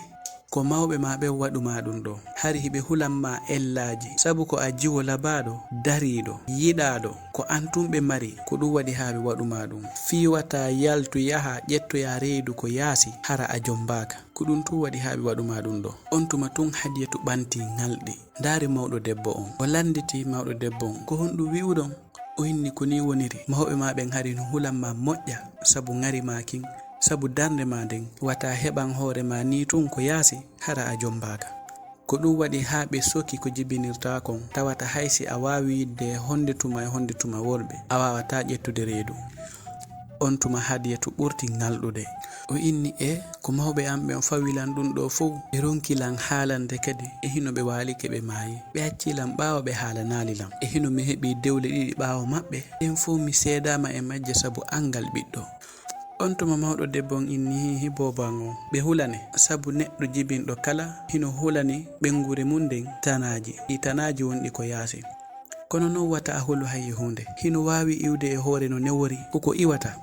Ko mawɓe maa ɓen waɗu maa ɗun ɗoo. Hari hiɓe hulan maa ellaaji, sabu ko a jiwo labaaɗo, dariiɗo, yiɗaaɗo. Ko an tun ɓe mari, ko ɗun waɗi haa ɓe waɗu maa ɗun. Fii wata yaltu yaha ƴettoya reedu ko yaasi, hara a jombaaka. Ko ɗun tun waɗi haa ɓe waɗu maa ɗun ɗoo. On tuma tun Hadiyatu ɓanti ŋalɗi. Ndaari mawɗo debbo on. O lannditi mawɗo debbo on, "Ko honɗun wi'uɗon?" O inni, "Ko nii woniri. Mawɓe maa ɓen hari no hulan maa moƴƴa sabu ŋari maa kin, sabu darnde maa nden. Wata heɓan hoore maa nii tun ko yaasi, hara a jombaaka. Ko ɗun waɗi haa ɓe soki ko jibinirtaa kon, tawata hay si a waawi yiɗde honnde tuma e honnde tuma worɓe, a waawataa ƴettude reedu." On tuma Hadiyatu ɓurti ŋalɗude. O inni, "E, ko mawɓe an ɓen fawi lan ɗun ɗoo fow. Ɓe ronki lan haalande kadi, e hino ɓe waalike ɓe maayi. Ɓe accii lan ɓaawo ɓe haalanaali lan. E hino mi heɓii dewle ɗiɗi ɓaawo maɓɓe, ɗen fow mi seedaama e majje sabu angal ɓiɗɗo." On tuma mawɗo debbo on inni, "Hihi, boobo an on, ɓe hulane, sabu neɗɗo jibinɗo kala hino hulani ɓeynguure mun nden tanaaji, ɗi tanaaji wonɗi ko yaasi. Kono non wata a hulu hay e huunde. Hino waawi iwde e hoore no newori, ko ko iwata.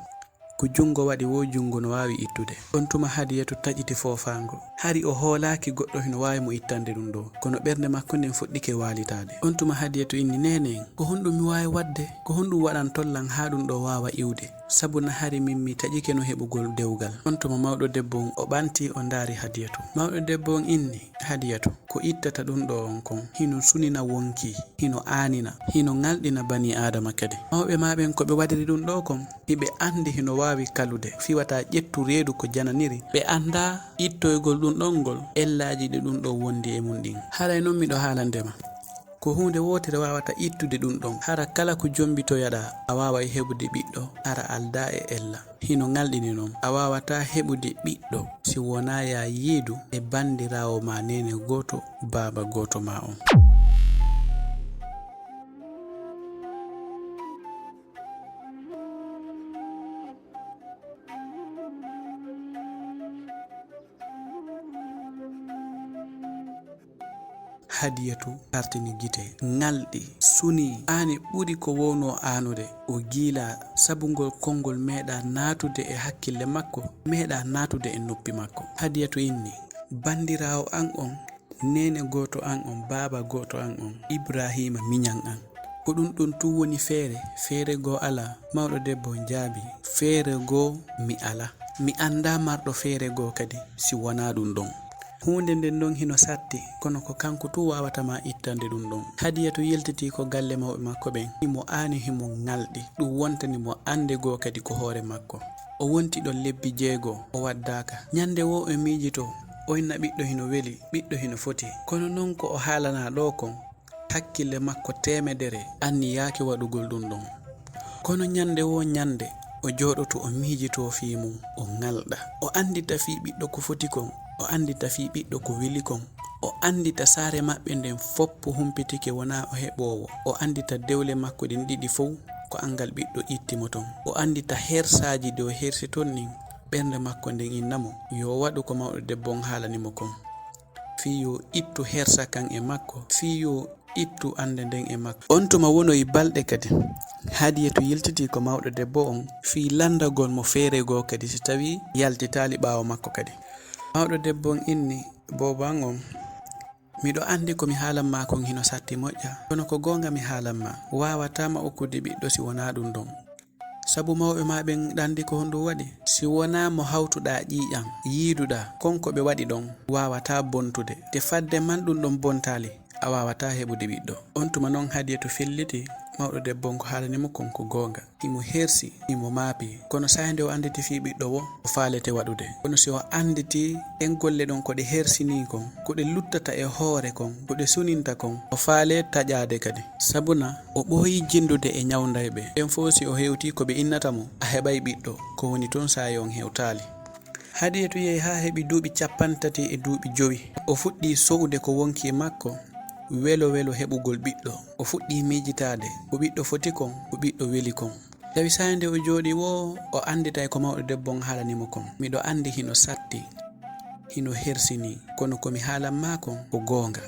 Ko junngo waɗi woo junngo no waawi ittude." On tuma Hadiyatu taƴiti foofaango. Hari o hoolaaki goɗɗo hino waawi mo ittande ɗun ɗoo, kono ɓernde makko nden fuɗɗike waalitaade. On tuma Hadiyatu inni, "Neene en, ko honɗun mi waawi waɗde? Ko honɗun waɗantol lan haa ɗun ɗoo waawa iwde? Sabu na hari min mi taƴike no heɓugol dewgal." On tuma mawɗo debbo on o ɓanti o ndaari Hadiyatu. Mawɗo debbo on inni, "Hadiyatu, ko ittata ɗun ɗoo on kon, hino sunina wonkii, hino aanina, hino ŋalɗina banii Aadama kadi. Mawɓe maa ɓen ko ɓe waɗiri ɗun ɗoo kon, hiɓe anndi hino waawi kalude, fii wata ƴettu reedu ko jananiri. Ɓe anndaa ittoygol ɗun ɗon ngol, ellaaji ɗi ɗun ɗon wondi e mun ɗin. Haray non miɗo haalande ma. Ko huunde wootere waawata ittude ɗun ɗon. Hara kala ko jombitoyaɗaa, a waaway heɓude ɓiɗɗo, hara aldaa e ella. Hino ŋalɗini non. A waawataa heɓude ɓiɗɗo si wonaa ya yiidu e bandiraawo maa neene gooto, baaba gooto maa on." Hadiyatu artini gite, ŋalɗi, sunii, aani ɓuri ko wownoo aanude. O giilaa, sabu ngol konngol meeɗaa naatude e hakkille makko, meeɗaa naatude e noppi makko. Hadiyatu inni, "Bandiraawo an on, neene gooto an on, baaba gooto an on, Ibraahiima miɲan an. Ko ɗun ɗon tun woni feere?" "Feere goo alaa," mawɗo debbo on jaabii. "Feere goo mi alaa. Mi anndaa marɗo feere goo kadi si wonaa ɗun ɗon. Huunde nden non hino satti, kono ko kanko tun waawata ma ittande ɗun ɗon." Hadiyatu yiltitii ko galle mawɓe makko ɓen. Himo aani, himo ŋalɗi. Ɗun wontani mo annde goo kadi ko hoore makko. O wonti ɗon lebbi jeego, o waddaaka. Ɲande woo o miijitoo, o inna ɓiɗɗo hino weli, ɓiɗɗo hino foti. Kono non ko o haalanaa ɗoo kon, hakkille makko teemedere anniyaaki waɗugol ɗun ɗon. Kono ɲande woo ɲande, o jooɗoto o miijitoo fii mun, o ŋalɗa. O anndita fii ɓiɗɗo ko foti kon, o anndita fii ɓiɗɗo ko weli kon. O anndita saare maɓɓe nden foppo humpitike wonaa o heɓoowo. O anndita dewle makko ɗin ɗiɗi fow ko angal ɓiɗɗo itti mo ton. O anndita hersaaji ɗi o hersi ton ɗin. Ɓernde makko nden inna mo yo o waɗu ko mawɗo debbo on haalani mo kon. Fii yo ittu hersa kan e makko, fii yo ittu annde nden e makko. On tuma wonoyi balɗe kadi, Hadiyatu yiltitii ko mawɗo debbo on fii lanndagol mo feere goo kadi si tawii yaltitaali ɓaawo makko kadi. Mawɗo debbo on inni, "Boobo an on, miɗo anndi ko mi haalan maa kon hino satti moƴƴa, kono ko goonga mi haalan maa, waawataa ma okkude ɓiɗɗo si wonaa ɗun ɗon. Sabu mawɓe maa ɓen ɗanndi ko honɗun waɗi? Si wonaa mo hawtuɗaa ƴiiƴan, yiiduɗaa, kon ko ɓe waɗi ɗon waawataa bontude, te fadde man ɗun ɗon bontaali, a waawataa heɓude ɓiɗɗo." On tuma non Hadiyatu filliti, mawɗo debbo on ko haalani mo kon ko goonga. Himo hersi, himo maapi, kono saa'i nde o annditi fii ɓiɗɗo woo, o faalete waɗude. Kono si o annditi ɗen golle ɗon ko ɗe hersinii kon, ko ɗe luttata e hoore kon, ko ɗe suninta kon, o faalee taƴaade kadi. Sabuna o ɓooyii jinndude e ñawndayɓe ɓen fow si o hewtii ko ɓe innata mo, a heɓay ɓiɗɗo, ko woni tun saa'i on hewtaali. Hadiyatu yehi haa heɓi duuɓi cappanɗe tati e duuɓi jowi. O fuɗɗii so'ude ko wonki e makko, welo welo heɓugol ɓiɗɗo. O fuɗɗii miijitaade ko ɓiɗɗo foti kon, ko ɓiɗɗo weli kon. Tawi saa'i nde o jooɗii woo, o annditay ko mawɗo debbo on haalani mo kon. Miɗo anndi hino satti, hino hersinii, kono ko mi haalan maa kon ko goonga.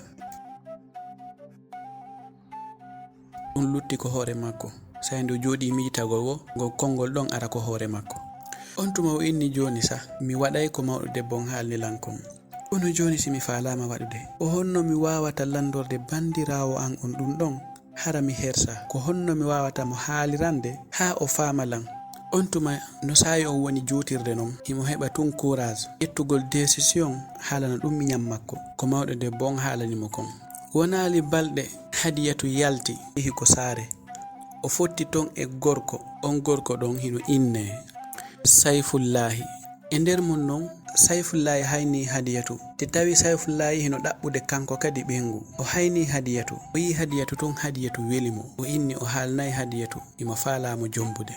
Ɗun lutti ko hoore makko. Saa'i nde o jooɗii miijitagol woo, ngol konngol ɗon ara ko hoore makko. On tuma o inni, "Jooni sah, mi waɗay ko mawɗo debbo on haalni lan kon. Kono jooni si mi faalaama waɗude, ko honno mi waawata lanndorde banndiraawo an on ɗun ɗon? Hara mi hersa, ko honno mi waawata mo haalirande haa o faama lan?" On tuma no saa'i on woni juutirde non, himo heɓa tun courage ƴettugol décision haalana ɗun miñan makko ko mawɗo debbo on haalani mo kon. Wonaali balɗe, Hadiyatu yalti, yehi ko saare. O fotti ton e gorko, on gorko ɗon hino innee Sayfullaahi. E nder mun non, Sayfullaahi haynii Hadiyatu. Te tawi Sayfullaahi hino ɗaɓɓude kanko kadi ɓeyngu. O haynii Hadiyatu. O yi'i Hadiyatu tun, Hadiyatu weli mo. O inni o haalnay Hadiyatu, himo faalaa mo jombude.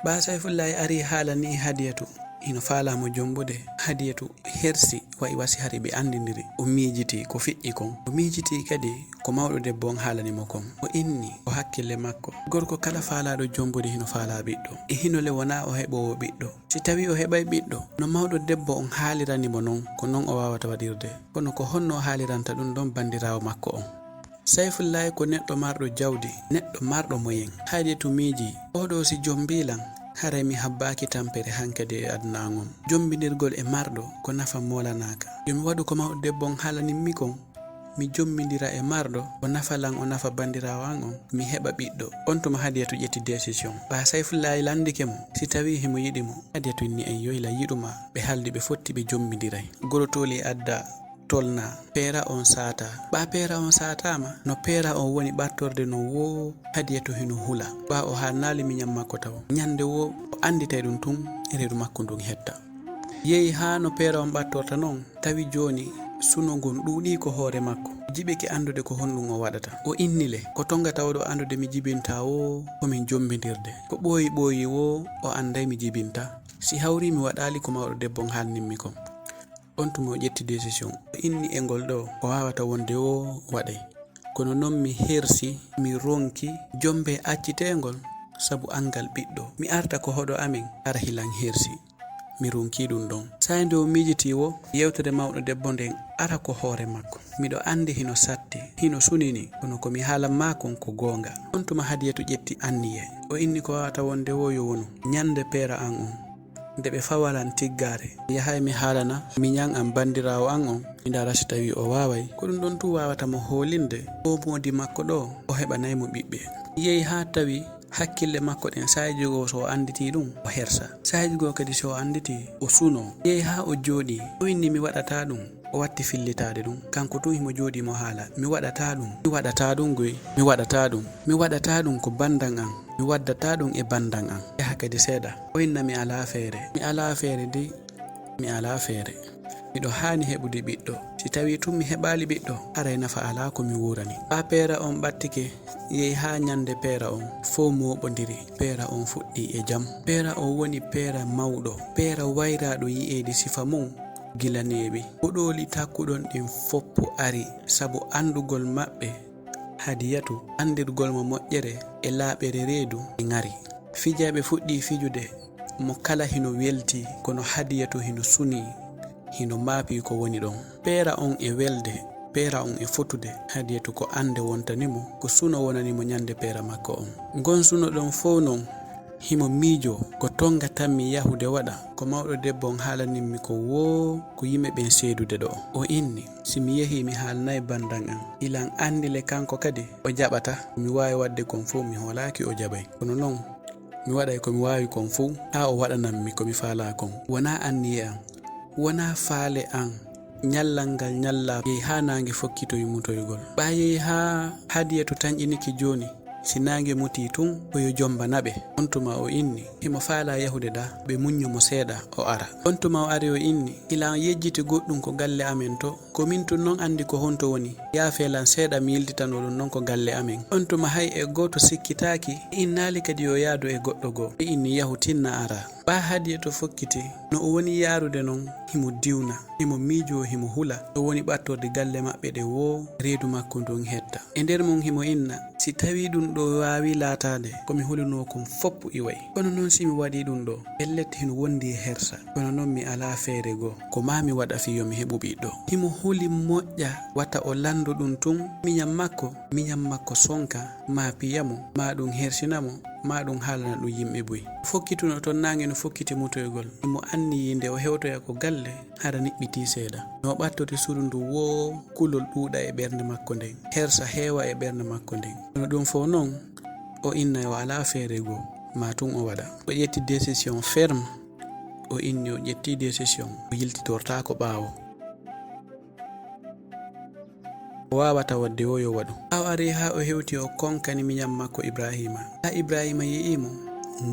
Ɓaa Sayfullaahi arii haalanii Hadiyatu, hino faalaa mo jombude, Hadiyatu hersi, wa'i wa si hari ɓe anndindiri. O miijitii ko fiɗɗi kon. O miijitii kadi ko mawɗo debbo on haalani mo kon. O inni ko hakkille makko. Gorko kala faalaaɗo jombude hino faalaa ɓiɗɗo. E hino le wonaa o heɓoowo ɓiɗɗo. Si tawii o heɓay ɓiɗɗo, no mawɗo debbo on haalirani mo non, ko non o waawata waɗirde. Kono ko honno o haaliranta ɗun ɗon banndiraawo makko on? Sayfullaahi ko neɗɗo marɗo jawdi, neɗɗo marɗo moyen. Hadiyatu miijii, "Oo ɗoo si jombii lan, haray mi habbaaki tampere hankadi e aduna an on. Jombindirgol e marɗo ko nafa moolanaaka. Yo mi waɗu ko mawɗo debbo on haalani mi kon, mi jombindira e marɗo, o nafa lan, o nafa banndiraawo an on, mi heɓa ɓiɗɗo." On tuma Hadiyatu ƴetti décision. Ɓaa Sayfullaahi lanndike mo si tawii himo yiɗi mo. Hadiyatu inni, "Eyyo, hila yiɗu maa." Ɓe haaldi, ɓe fotti, ɓe jombindiray. Gorotooli adda tolnaa. Peera on saataa. Ɓaa peera on saataama, no peera on woni ɓattorde non woo, Hadiyatu hino hula. Ɓaa o haannaali miñan makko taw. Ñannde woo o annditay ɗun tun e reedu makko ndun hetta. Yehi haa no peera on ɓattorta non, tawi jooni suno ngun ɗuuɗii ko hoore makko. Jiɓike anndude ko honɗun o waɗata. O inni le, "Ko tonga tawɗo anndude mi jibintaa woo, ko min jombindirde. Ko ɓooyi ɓooyi woo, o annday mi jibintaa. Si hawrii mi waɗaali ko mawɗo debbo on haalnimmi kon." On tuma o ƴetti décision. O inni e ngol ɗoo, ko waawata wonde woo waɗay. Kono non mi hersi, mi ronki jombe acciteengol sabu anngal ɓiɗɗo. Mi arta ko hoɗo amen, hara hilan hersi. Mi ronkii ɗun ɗon. Saa'i nde o miijitii woo, yewtere mawɗo debbo nden ara ko hoore makko. Miɗo anndi hino satti, hino sunini, kono ko mi haalan maa kon ko goonga. On tuma Hadiyatu ƴetti anniye. O inni ko waawata wonde woo yo wonu ñannde peera an on. Nde ɓe fawa lan tiggaare, mi yahay mi haalana miñan an banndiraawo an on, mi ndaara si tawii o waaway. Ko ɗun ɗon tun waawata mo hoolinde, ko moodi makko ɗoo, o heɓanay mo ɓiɓɓe. Yehi haa tawi hakkille makko ɗen, saa'i goo so o annditii ɗun, o hersa. Saa'i goo kadi so o annditii, o sunoo. Yehi haa o jooɗii, o inni, "Mi waɗataa ɗun." O watti fillitaade ɗun. Kanko tun himo jooɗii mo haala, "Mi waɗataa ɗun, mi waɗataa ɗun goy, mi waɗataa ɗun, mi waɗataa ɗun ko banndan an, mi waddataa ɗun e banndan an." Yaha kadi seeɗa, o inna, "Mi alaa feere, mi alaa feere dey, mi alaa feere. Miɗo haani heɓude ɓiɗɗo. Si tawii tun mi heɓaali ɓiɗɗo, haray nafa alaa ko mi wuurani." Ɓaa peera on ɓattike, yehi haa ñannde peera on, fow mooɓondiri. Peera on fuɗɗii e jam. Peera on woni peera mawɗo, peera wayraaɗo yi'eede sifa mun gila neeɓi. Koɗooli takkuɗon ɗin foppu ari, sabu anndugol maɓɓe Hadiyatu, anndirgol mo moƴƴere e laaɓere reedu e ŋari. Fijayɓe fuɗɗii fijude, mo kala hino weltii, kono Hadiyatu hino sunii, hino maapii ko woni ɗon. Peera on e welde, peera on e fotude. Hadiyatu ko annde wontani mo, ko suno wonani mo ñande peera makko on. Ngon suno ɗon fow non, himo miijoo ko tonnga tammi yahude waɗa ko mawɗo debbo on haalanimmi ko woo ko yimɓe ɓen seedude ɗoo. O inni, "Si mi yehii mi haalanay banndan an, ilan anndi le kanko kadi o jaɓata ko mi waawi waɗde kon fow, mi hoolaaki o jaɓay. Kono non, mi waɗay ko mi waawi kon fow haa o waɗanammi ko mi faalaa kon. Wonaa anniye an, wonaa faale an." Ñallal ngal ñallaa yehi haa naange fokkitoyi mutoygol. Ɓaa yehi haa Hadiyatu tanƴinike jooni, si naange mutii tun, ko yo jombana ɓe. On tuma o inni, himo faalaa yahude ɗaa, ɓe muñño mo seeɗa, o ara. On tuma o ari o inni, "Ilan yejjiti goɗɗun ko galle amen to, ko min tun non anndi ko honto woni. Yaafee lan seeɗa mi yiltitanoo ɗun non ko galle amen." On tuma hay e gooto sikkitaaki, ɓe innaali kadi yo yaadu e goɗɗo goo. Ɓe inni, "Yahu tinna ara." Ɓaa Hadiyatu fokkiti, no o woni yaarude non, himo diwna, himo miijoo, himo hula, no woni ɓattorde galle maɓɓe ɗe woo, reedu makko ndun hetta. E nder mun himo inna, "Si tawii ɗun ɗoo waawii laataade, ko mi hulunoo kon fow iway. Kono non si mi waɗii ɗun ɗoo, pellet hino wondi e hersa. Kono non mi alaa feere goo, ko maa mi waɗa fii yo mi heɓu ɓiɗɗo." Himo huli moƴƴa, wata o lanndo ɗun tun, miñan makko, miñan makko sonka, maa piya mo, maa ɗun hersina mo, maa ɗun haalana ɗun yimɓe buy. Fokkituno ton naange no fokkiti mutoygol. Himo anniyii nde o hewtoya ko galle, hara niɓɓitii seeɗa. No ɓattori suudu ndun woo kulol ɗuuɗa e ɓernde makko nden. Hersa heewa e ɓernde makko nden. Kono ɗun fow non, o inna o alaa feere goo, maa tun o waɗa. O ƴetti décision ferme, o inni o ƴetti décision, o yiltitortaako ɓaawo. O waawata waɗde woo yo waɗu. Ɓaawo arii haa o hewti o konkani miñan makko Ibraahiima. Haa Ibraahiima yi'ii mo,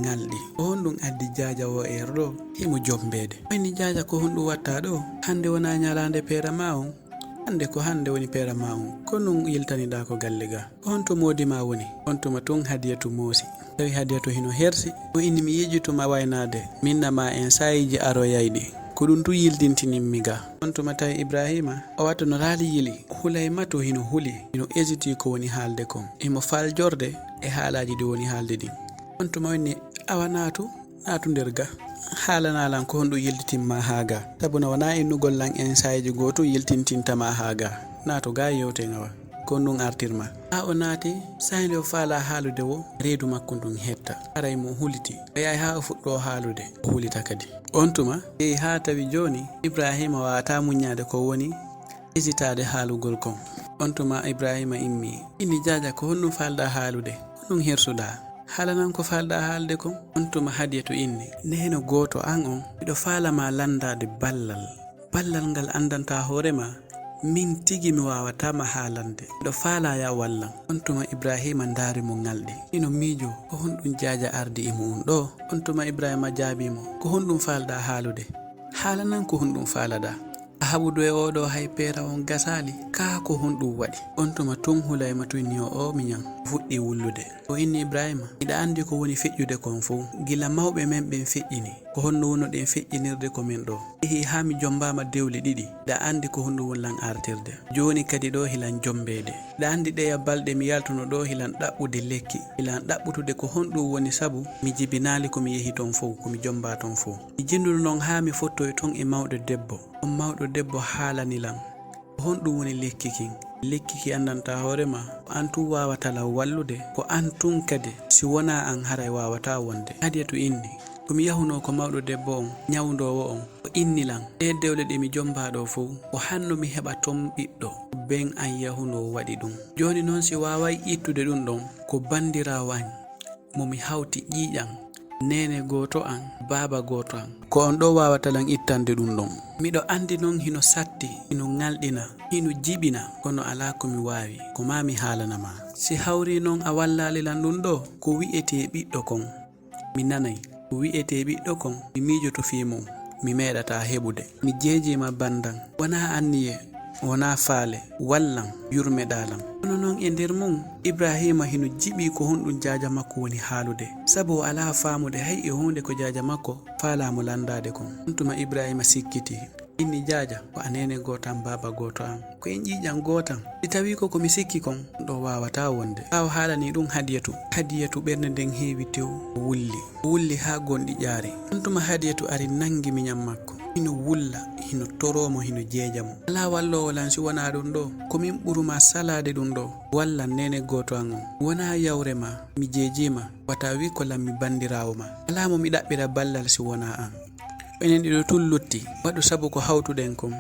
ŋalɗi. Ko honɗun addi jaaja woo e ɗoo? Himo jombeede. O inni, "Jaaja, ko honɗun wattaa ɗoo? Hannde wonaa ñalaande peera maa on? Hannde ko hannde woni peera maa on. Ko non yiltaniɗaa ko galle gaa? Ko honto moodi maa woni?" On tuma tun Hadiyatu moosi. Tawi Hadiyatu hino hersi. O inni, "Mi yejjituma waynaade. Min na maa en saayiiji aroyayɗi. Ko ɗun tun yiltintinimmi gaa." On tuma tawi Ibraahiima, o wattu no raali yili. Hulay matu hino huli, hino hesitii ko woni haalde kon. Himo faljorde e haalaaji ɗi woni haalde ɗin. On tuma o inni, "Awa naatu, naatu nder gaa. Haalanaa lan ko honɗun yiltitinmaa haa gaa. Sabu no wonaa innugol lan en saayiiji goo tun yiltintinta maa haa gaa. Naatu gaa yewten awa. Ko honɗun artir maa." Haa o naati, saa'i nde o faalaa haalude woo, reedu makko ndun hetta. Haray mo huliti. O yahay haa o fuɗɗoo haalude, o hulita kadi. On tuma, yehi haa tawi jooni, Ibraahiima waawataa muññaade ko woni hesitaade haalugol kon. On tuma Ibraahiima immii. Inni, "Jaaja, ko honɗun faalɗaa haalude? Honɗun hersuɗaa? Haalanan ko faalɗaa haalde kon." On tuma Hadiyatu inni, "Neene gooto an on, miɗo faala maa lanndaade ballal. Ballal ngal anndantaa hoore maa, min tigi mi waawataa ma haalande. Miɗo faalaa yaa wallan." On tuma Ibraahiima ndaari mo ŋalɗi. Hino miijoo, ko honɗun jaaja ardi e mu'un ɗoo? On tuma Ibraahiima jaabii mo, "Ko honɗun faalɗaa haalude? Haalanan ko honɗun faalaɗaa? A haɓudu e oo ɗoo hay peera on gasaali, kaa ko honɗun waɗi?" On tuma tun hulay matu inni o, "Oo miñan." Fuɗɗii wullude. O inni Ibraahiima, "Miɗa anndi ko woni feƴƴude kon fow. Gila mawɓe men ɓen feƴƴini, ko honno wonnoɗen feƴƴinirde ko men ɗoo? Yehi haa mi jombaama dewle ɗiɗi, miɗa anndi ko honɗun woni lan artirde. Jooni kadi ɗoo hilan jombeede. Miɗa anndi ɗeya balɗe mi yaltuno ɗoo hilan ɗaɓɓude lekki, hilan ɗaɓɓutude ko honɗun woni sabu mi jibinaali ko mi yehi ton fow, ko mi jombaa ton fow. Mi jinnuno non haa mi fottoyi ton e mawɗo debbo. On mawɗo debbo haalani lan ko honɗun woni lekki kin. Lekki ki anndantaa hoore maa, ko an tun waawata lan wallude, ko an tun kadi, si wonaa an haray waawataa wonde." Hadiyatu inni, "Ko mi yahunoo ko mawɗo debbo on, ñawndoowo on, o inni lan, ɗee dewle ɗe mi jombaa ɗoo fow, ko hanno mi heɓa ton ɓiɗɗo, ko ben an yahunoo waɗi ɗun. Jooni non si waaway ittude ɗun ɗon, ko banndiraawo an, mo mi hawti ƴiiƴan, neene gooto an, baaba gooto an. Ko on ɗoo waawata lan ittande ɗun ɗon. Miɗo anndi non hino satti, hino ŋalɗina, hino jiɓina, kono alaa ko mi waawi, ko maa mi haalana maa. Si hawrii non a wallaali lan ɗun ɗoo, ko wi'etee ɓiɗɗo kon, mi nanay. Ko wi'etee ɓiɗɗo kon, mi miijoto fii mun, mi meeɗataa heɓude. Mi jeejiima banndan, wonaa anniye, wonaa faale, wallan, yurmeɗaa lan." Kono non e nder mun, Ibraahiima hino jiɓii ko honɗun jaaja makko woni haalude, sabu o alaa faamude hay e huunde ko jaaja makko faalaa mo lanndaade kon. On tuma Ibraahiima sikkitii. Inni, "Jaaja, ko a neene gooto an, baaba gooto an. Ko en ƴiiƴan gooto an. Si tawii ko ko mi sikki kon, ɗoo waawataa wonde." Ɓaawo haalanii ɗun Hadiyatu, Hadiyatu ɓernde nden heewi tew, o wulli. O wulli haa gonɗi ƴaari. On tuma Hadiyatu ari nangi miñan makko. hino wulla, hino toroo mo, hino jeeja mo. Alaa walloowo lan si wonaa ɗun ɗoo. Ko min ɓuru maa salaade ɗun ɗoo. Wallan neene gooto an on. Wonaa yawre maa, mi jeejii ma, wata a wi ko lan mi bandiraawo maa. Alaa mo mi ɗaɓɓira ballal si wonaa an. Enen ɗiɗo tun lutti, waɗu sabu ko hawtuɗen kon.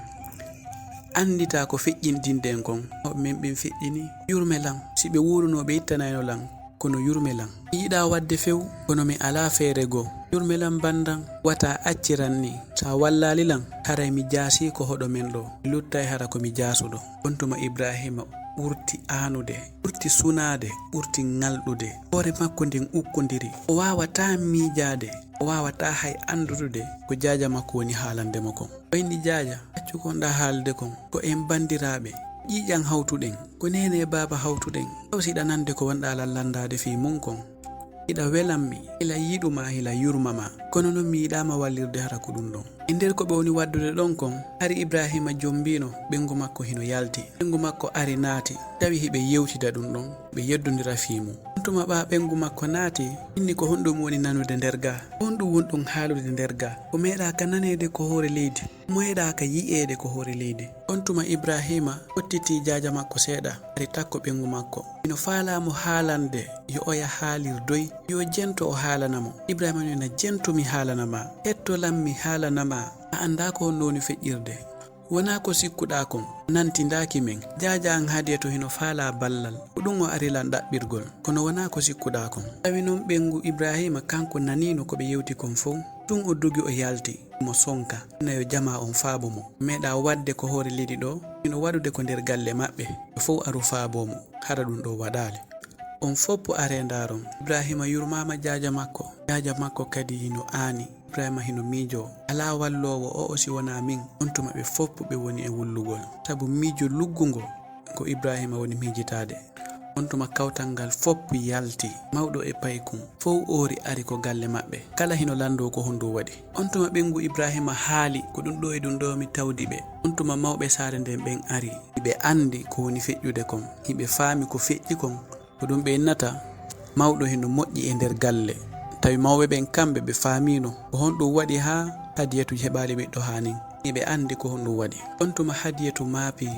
Anditaa ko feƴƴinɗinɗen kon, mawɓe men ɓen feƴƴini. Yurme lan, si ɓe wuurunoo ɓe ittanayno lan, kono yurme lan. Mi yiɗaa waɗde few, kono mi alaa feere goo. Yurme lan bandan, wata a acciran ni. Si a wallaali lan, haray mi jaasii ko hoɗo men ɗoo. Mi luttay hara ko mi jaasuɗo. On tuma Ibraahiima ɓurti aanude, ɓurti sunaade, ɓurti ŋalɗude. Hoore makko nden ukkondiri. O waawataa miijaade, o waawataa hay andudude ko jaaja makko woni haalande mo kon. O inni, "Jaaja, accu ko wonɗaa haalde kon. Ko en bandiraaɓe. Ƴiiƴan hawtuɗen. Ko neene e baaba hawtuɗen. Taw si hiɗa nande ko wonɗaa lan landaade fii mun kon. Hiɗa welan mi, hila yiɗu ma, hila yurma ma. Kono non mi yiɗaa ma wallirde hara ko ɗun ɗon." E nder ko ɓe woni waɗdude ɗon kon, hari Ibraahiima jombiino, ɓeyngu makko hino yalti. Ɓeyngu makko ari naati, tawi hiɓe yewtida ɗun ɗon, ɓe yeddondira fii mun. On tuma ɓaa ɓeyngu makko naati, inni, "Ko honɗun mi woni nanude nder gaa? Ko honɗun wonɗon haalude nder gaa? Ko meeɗaaka naneede ko hoore leydi, ko meeɗaaka yi'eede ko hoore leydi." On tuma Ibraahiima fottitii jaaja makko seeɗa, ari takko ɓeyngu makko. Hino faalaa mo haalande, yo oya haalirdoy, yo jento o haalana mo. Ibraahiima no, "Na jentu mi haalana ma, hetto lan mi haalana ma, a anndaa ko honno woni feƴƴirde." Wonaa ko sikkuɗaa kon, nantindaaki men. Jaaja an Hadiyatu hino faalaa ballal, ko ɗun o ari lan ɗaɓɓirgol, kono wonaa ko sikkuɗaa kon. Tawi non ɓeyngu Ibraahiima kanko naniino ko ɓe yewti kon fow, tun o dogi o yalti, mo sonka, na yo jamaa on faabo mo. Meeɗaa waɗde ko hoore leydi ɗoo, hino waɗude ko nder galle maɓɓe, yo fow aru faaboo mo, hara ɗun ɗoo waɗaali. On foppu aree ndaaron. Ibraahiima yurmaama jaaja makko, jaaja makko kadi hino aani. Ibraahiima hino miijoo, alaa walloowo o'o si wonaa min. On tuma ɓe foppu ɓe woni e wullugol. Sabu miijo luggungo ko Ibraahiima woni miijitaade. On tuma kawtal ngal foppu yalti, mawɗo e paykun, fow oori ari ko galle maɓɓe. Kala hino landoo ko honɗun waɗi. On tuma ɓeyngu Ibraahiima haali, "Ko ɗun ɗoo e ɗun ɗoo mi tawdi ɓe." On tuma mawɓe saare nden ɓen ari, hiɓe andi ko woni feƴƴude kon, hiɓe faami ko feƴƴi kon. Ko ɗun ɓe innata mawɗo hino moƴƴi e nder galle. Tawi mawɓe ɓen kamɓe ɓe faamiino ko honɗun waɗi haa Hadiyatu heɓaali ɓiɗɗo haa nin. Hiɓe andi ko honɗun waɗi. On tuma Hadiyatu maapi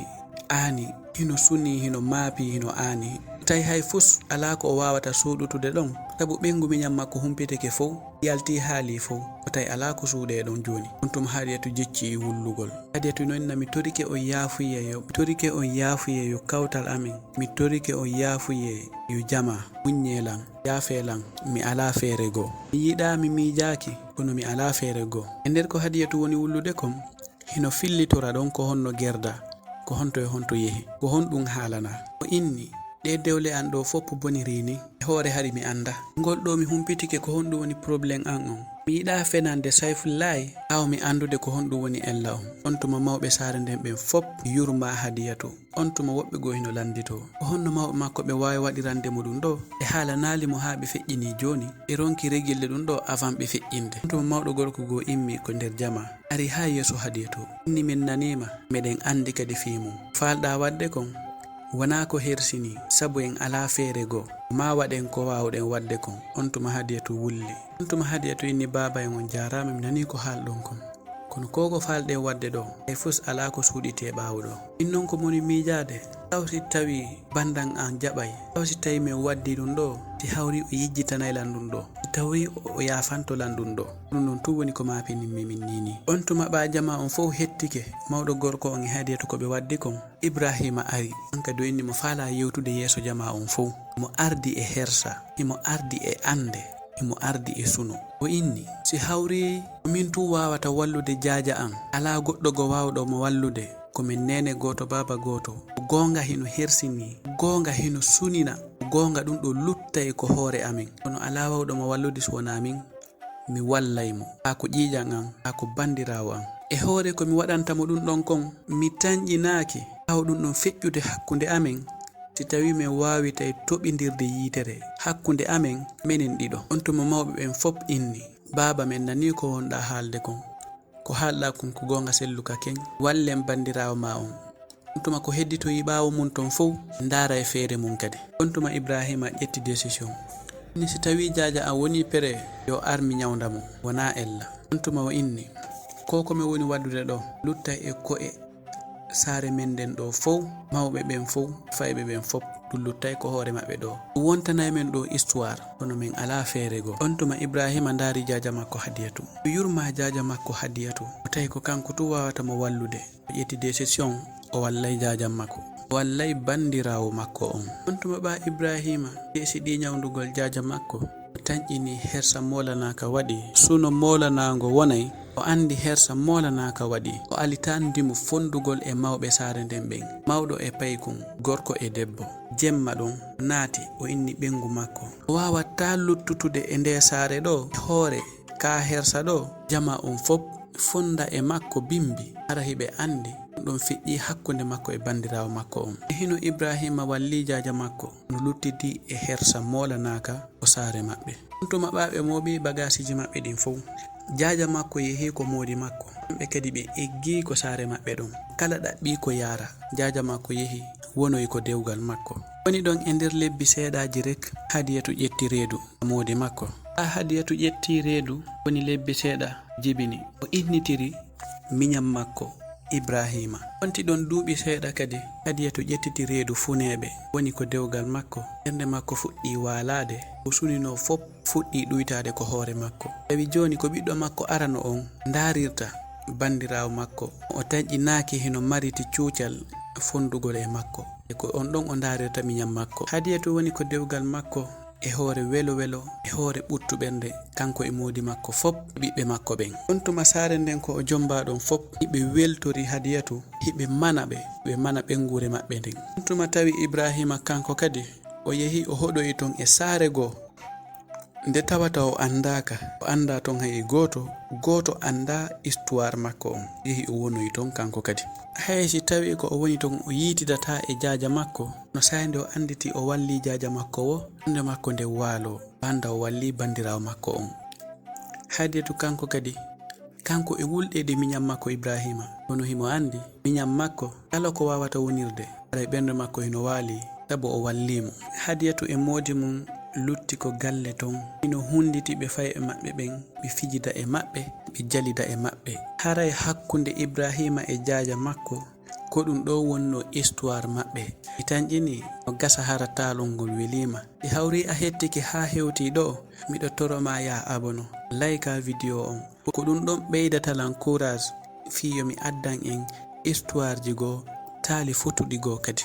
aani, hino sunii, hino maapi, hino aani. Tawi hay fus alaa ko o waawata suuɗutude ɗon, sabu ɓeyngu miɲan makko humpitike fow, yalti haali fow. Ko tawi alaa ko suuɗee ɗon jooni. On tuma Hadiyatu jecci wullugol. Hadiyatu no inna, "Mi torike on yaafuyeeyo, mi torike on yaafuyeeyo kawtal amin, mi torike on yaafuyee yo jamaa, muɲɲee lan, yaafee lan, mi alaa feere goo. Mi yiɗaa, mi miijaaki, kono mi alaa feere goo." E nder ko Hadiyatu woni wullude kon, hino fillitora ɗon ko honno gerda, ko honto e honto yehi, ko honɗun haalanaa. O inni, "Ɗee dewle an ɗoo foppu bonirii ni, e hoore hari mi anndaa. Ngol ɗoo mi humpitike ko honɗun woni problème an on. Mi yiɗaa fenande Sayfullaahi, ɓaawo mi anndude ko honɗun woni ella on." On tuma mawɓe saare nden ɓen fop yurmaa Hadiyatu. On tuma woɓɓe goo hino landitoo, ko honno mawɓe makko ɓe waawi waɗirande mo ɗun ɗoo? Ɓe haalanaali mo haa ɓe feƴƴinii jooni, ɓe ronki regilde ɗun ɗoo avant ɓe feƴƴinde. On tuma mawɗo gorko goo immii ko nder jamaa, ari haa yeeso Hadiyatu. Inni, "Min nanii ma, meɗen andi kadi fii mun. Ko faalɗaa waɗde kon wonaa ko hersinii, sabu en alaa feere goo. Maa waɗen ko waawɗen waɗde kon." On tuma Hadiyatu wulli. On tuma Hadiyatu inni, "Baaba en on jaaraama, mi nanii ko haalɗon kon. Kono ko ko faalɗen waɗde ɗoo, hay fus alaa ko suuɗitee ɓaawo ɗoo. Min non ko moni miijaade, taw si tawii bandan an jaɓay, taw si tawii min waddii ɗun ɗoo, si hawrii o yejjitanay lan ɗun ɗoo, si tawii o yaafanto lan ɗun ɗoo. Ɗun non tun woni ko maapininmi min nii nii." On tuma ɓaa jamaa on fow hettike, mawɗo gorko on e Hadiyatu ko ɓe waddi kon. Ibraahiima ari, an kadi o inni mo faalaa yewtude yeeso jamaa on fow. Himo ardi e hersa, himo ardi e annde, himo ardi e suno. O inni, "Si hawrii ko min tun waawata wallude jaaja an, alaa goɗɗo goo waawɗo mo wallude, ko men neene gooto, baaba gooto. Ko goonga hino hersinii, ko goonga hino sunina, ko goonga ɗun ɗoo luttay ko hoore amen. Kono alaa waawɗo mo wallude si wonaa min." Mi wallay mo, haa ko ƴiiƴan an, haa ko bandiraawo an. E hoore ko mi waɗanta mo ɗun ɗon kon, mi tanƴinaaki ɓaawo ɗun ɗon feƴƴude hakkunde amen, si tawii men waawitay toɓindirde yiitere hakkunde amen menen ɗiɗo. On tuma mawɓe ɓen fop inni, "Baaba, men nanii ko wonɗaa haalde kon. Ko haalɗaa kon ko goonga selluka ken. Wallen bandiraawo maa on." On tuma ko hedditoyi ɓaawo mun ton fow, ndaara e feere mun kadi. On tuma Ibraahiima ƴetti décision. Inni, "Si tawii jaaja an wonii pere, yo ar mi ɲawnda mo, wonaa ella." On tuma o inni, Ko ko mi woni waɗude ɗo, luttay e ko'e saare men nden ɗo fow, mawɓe ɓen fow, fayɓe ɓen fow, ɗum luttay ko hoore maɓɓe ɗo. Ɗum wontanay men ɗo histoire, kono min alaa feere goo. On tuma Ibraahiima ndaari jaaja makko Hadiyatu. O yurmaa jaaja makko Hadiyatu. O tawi ko kanko tun waawata mo wallude. O ƴetti décision, o wallay jaaja makko. O wallay banndiraawo makko on. On tuma ɓaa Ibraahiima desidii ñawndugol jaaja makko. O tanƴinii hersa moolanaaka waɗi. Suno moolanaango wonay, o anndi hersa moolanaaka waɗi. O ali tan ndimu fonndugol e mawɓe saare nden ɓen, mawɗo e paykun, gorko e debbo. Jemma ɗon, o naati, o inni ɓeyngu makko. O waawataa luttutude e ndee saare ɗoo, e hoore kaa hersa ɗoo, jamaa on fow fonnda e makko bimbi, hara hiɓe anndi ɗum ɗon fiɗɗii hakkunde makko e banndiraawo makko on. E hino Ibraahiima wallii jaaja makko, no luttidi e hersa moolanaaka ko saare maɓɓe. On tuma ɓaa ɓe mooɓi bagaasiji maɓɓe ɗin fow. Jaaja makko yehi ko moodi makko. Kamɓe kadi ɓe eggii ko saare maɓɓe ɗon. Kala ɗaɓɓii ko yaara, jaaja makko yehi, wonoyi ko dewgal makko. Woni ɗon e nder lebbi seeɗaaji rek, Hadiyatu ƴetti reedu moodi makko. Haa Hadiyatu ƴetti reedu, woni lebbi seeɗa jibini, o innitiri miñan makko Ibraahiima. Wonti ɗon duuɓi seeɗa kadi, Hadiyatu ƴettiti reedu funeeɓe, woni ko dewgal makko. Ɓernde makko fuɗɗii waalaade, ko suninoo fow fuɗɗii ɗuytaade ko hoore makko. Tawi jooni ko ɓiɗɗo makko arano on ndaarirta banndiraawo makko. O tanƴinaaki hino mariti cuucal fonndugol e makko. E ko on ɗon o ndaarirta miñan makko. Hadiyatu woni ko dewgal makko e hoore welo-welo, e hoore ɓuttu ɓernde, kanko e moodi makko fow, e ɓiɓɓe makko ɓen. On tuma saare nden ko o jommbaa ɗon fow, hiɓe weltori Hadiyatu, hiɓe mana ɓe, ɓe mana ɓeynguure maɓɓe nden. On tuma tawi Ibraahiima kanko kadi, o yehi o hoɗoyi ton e saare goo. Nde tawata o anndaaka, o anndaa ton hay e gooto, gooto anndaa histoire makko on. Yehi o wonoyi ton kanko kadi. Hay si tawii ko o woni ton o yiitidataa e jaaja makko, no saa'i nde o annditi o wallii jaaja makko woo, ɓernde makko nden waaloo, o annda o wallii banndiraawo makko on. Hadiyatu kanko kadi, kanko e wulɗeede miñan makko Ibraahiima, kono himo anndi miñan makko kala ko waawata wonirde, haray ɓernde makko hino waalii, sabu o wallii mo. Hadiyatu e moodi mun lutti ko galle ton, hino hunnditi ɓe fayɓe maɓɓe ɓen, ɓe fijida e maɓɓe, ɓe jalida e maɓɓe. Haray hakkunde Ibraahiima e jaaja makko, ko ɗum ɗoo wonnoo histoire maɓɓe. Mi tanƴinii no gasa hara taalol ngol weliima. Si hawrii a hettike haa hewtii ɗoo, miɗo toro maa yaa abono, laykaa video on. Ko ɗum ɗon ɓeydata lan courage fii yo mi addan en histoire ji goo, taali fotuɗi goo kadi.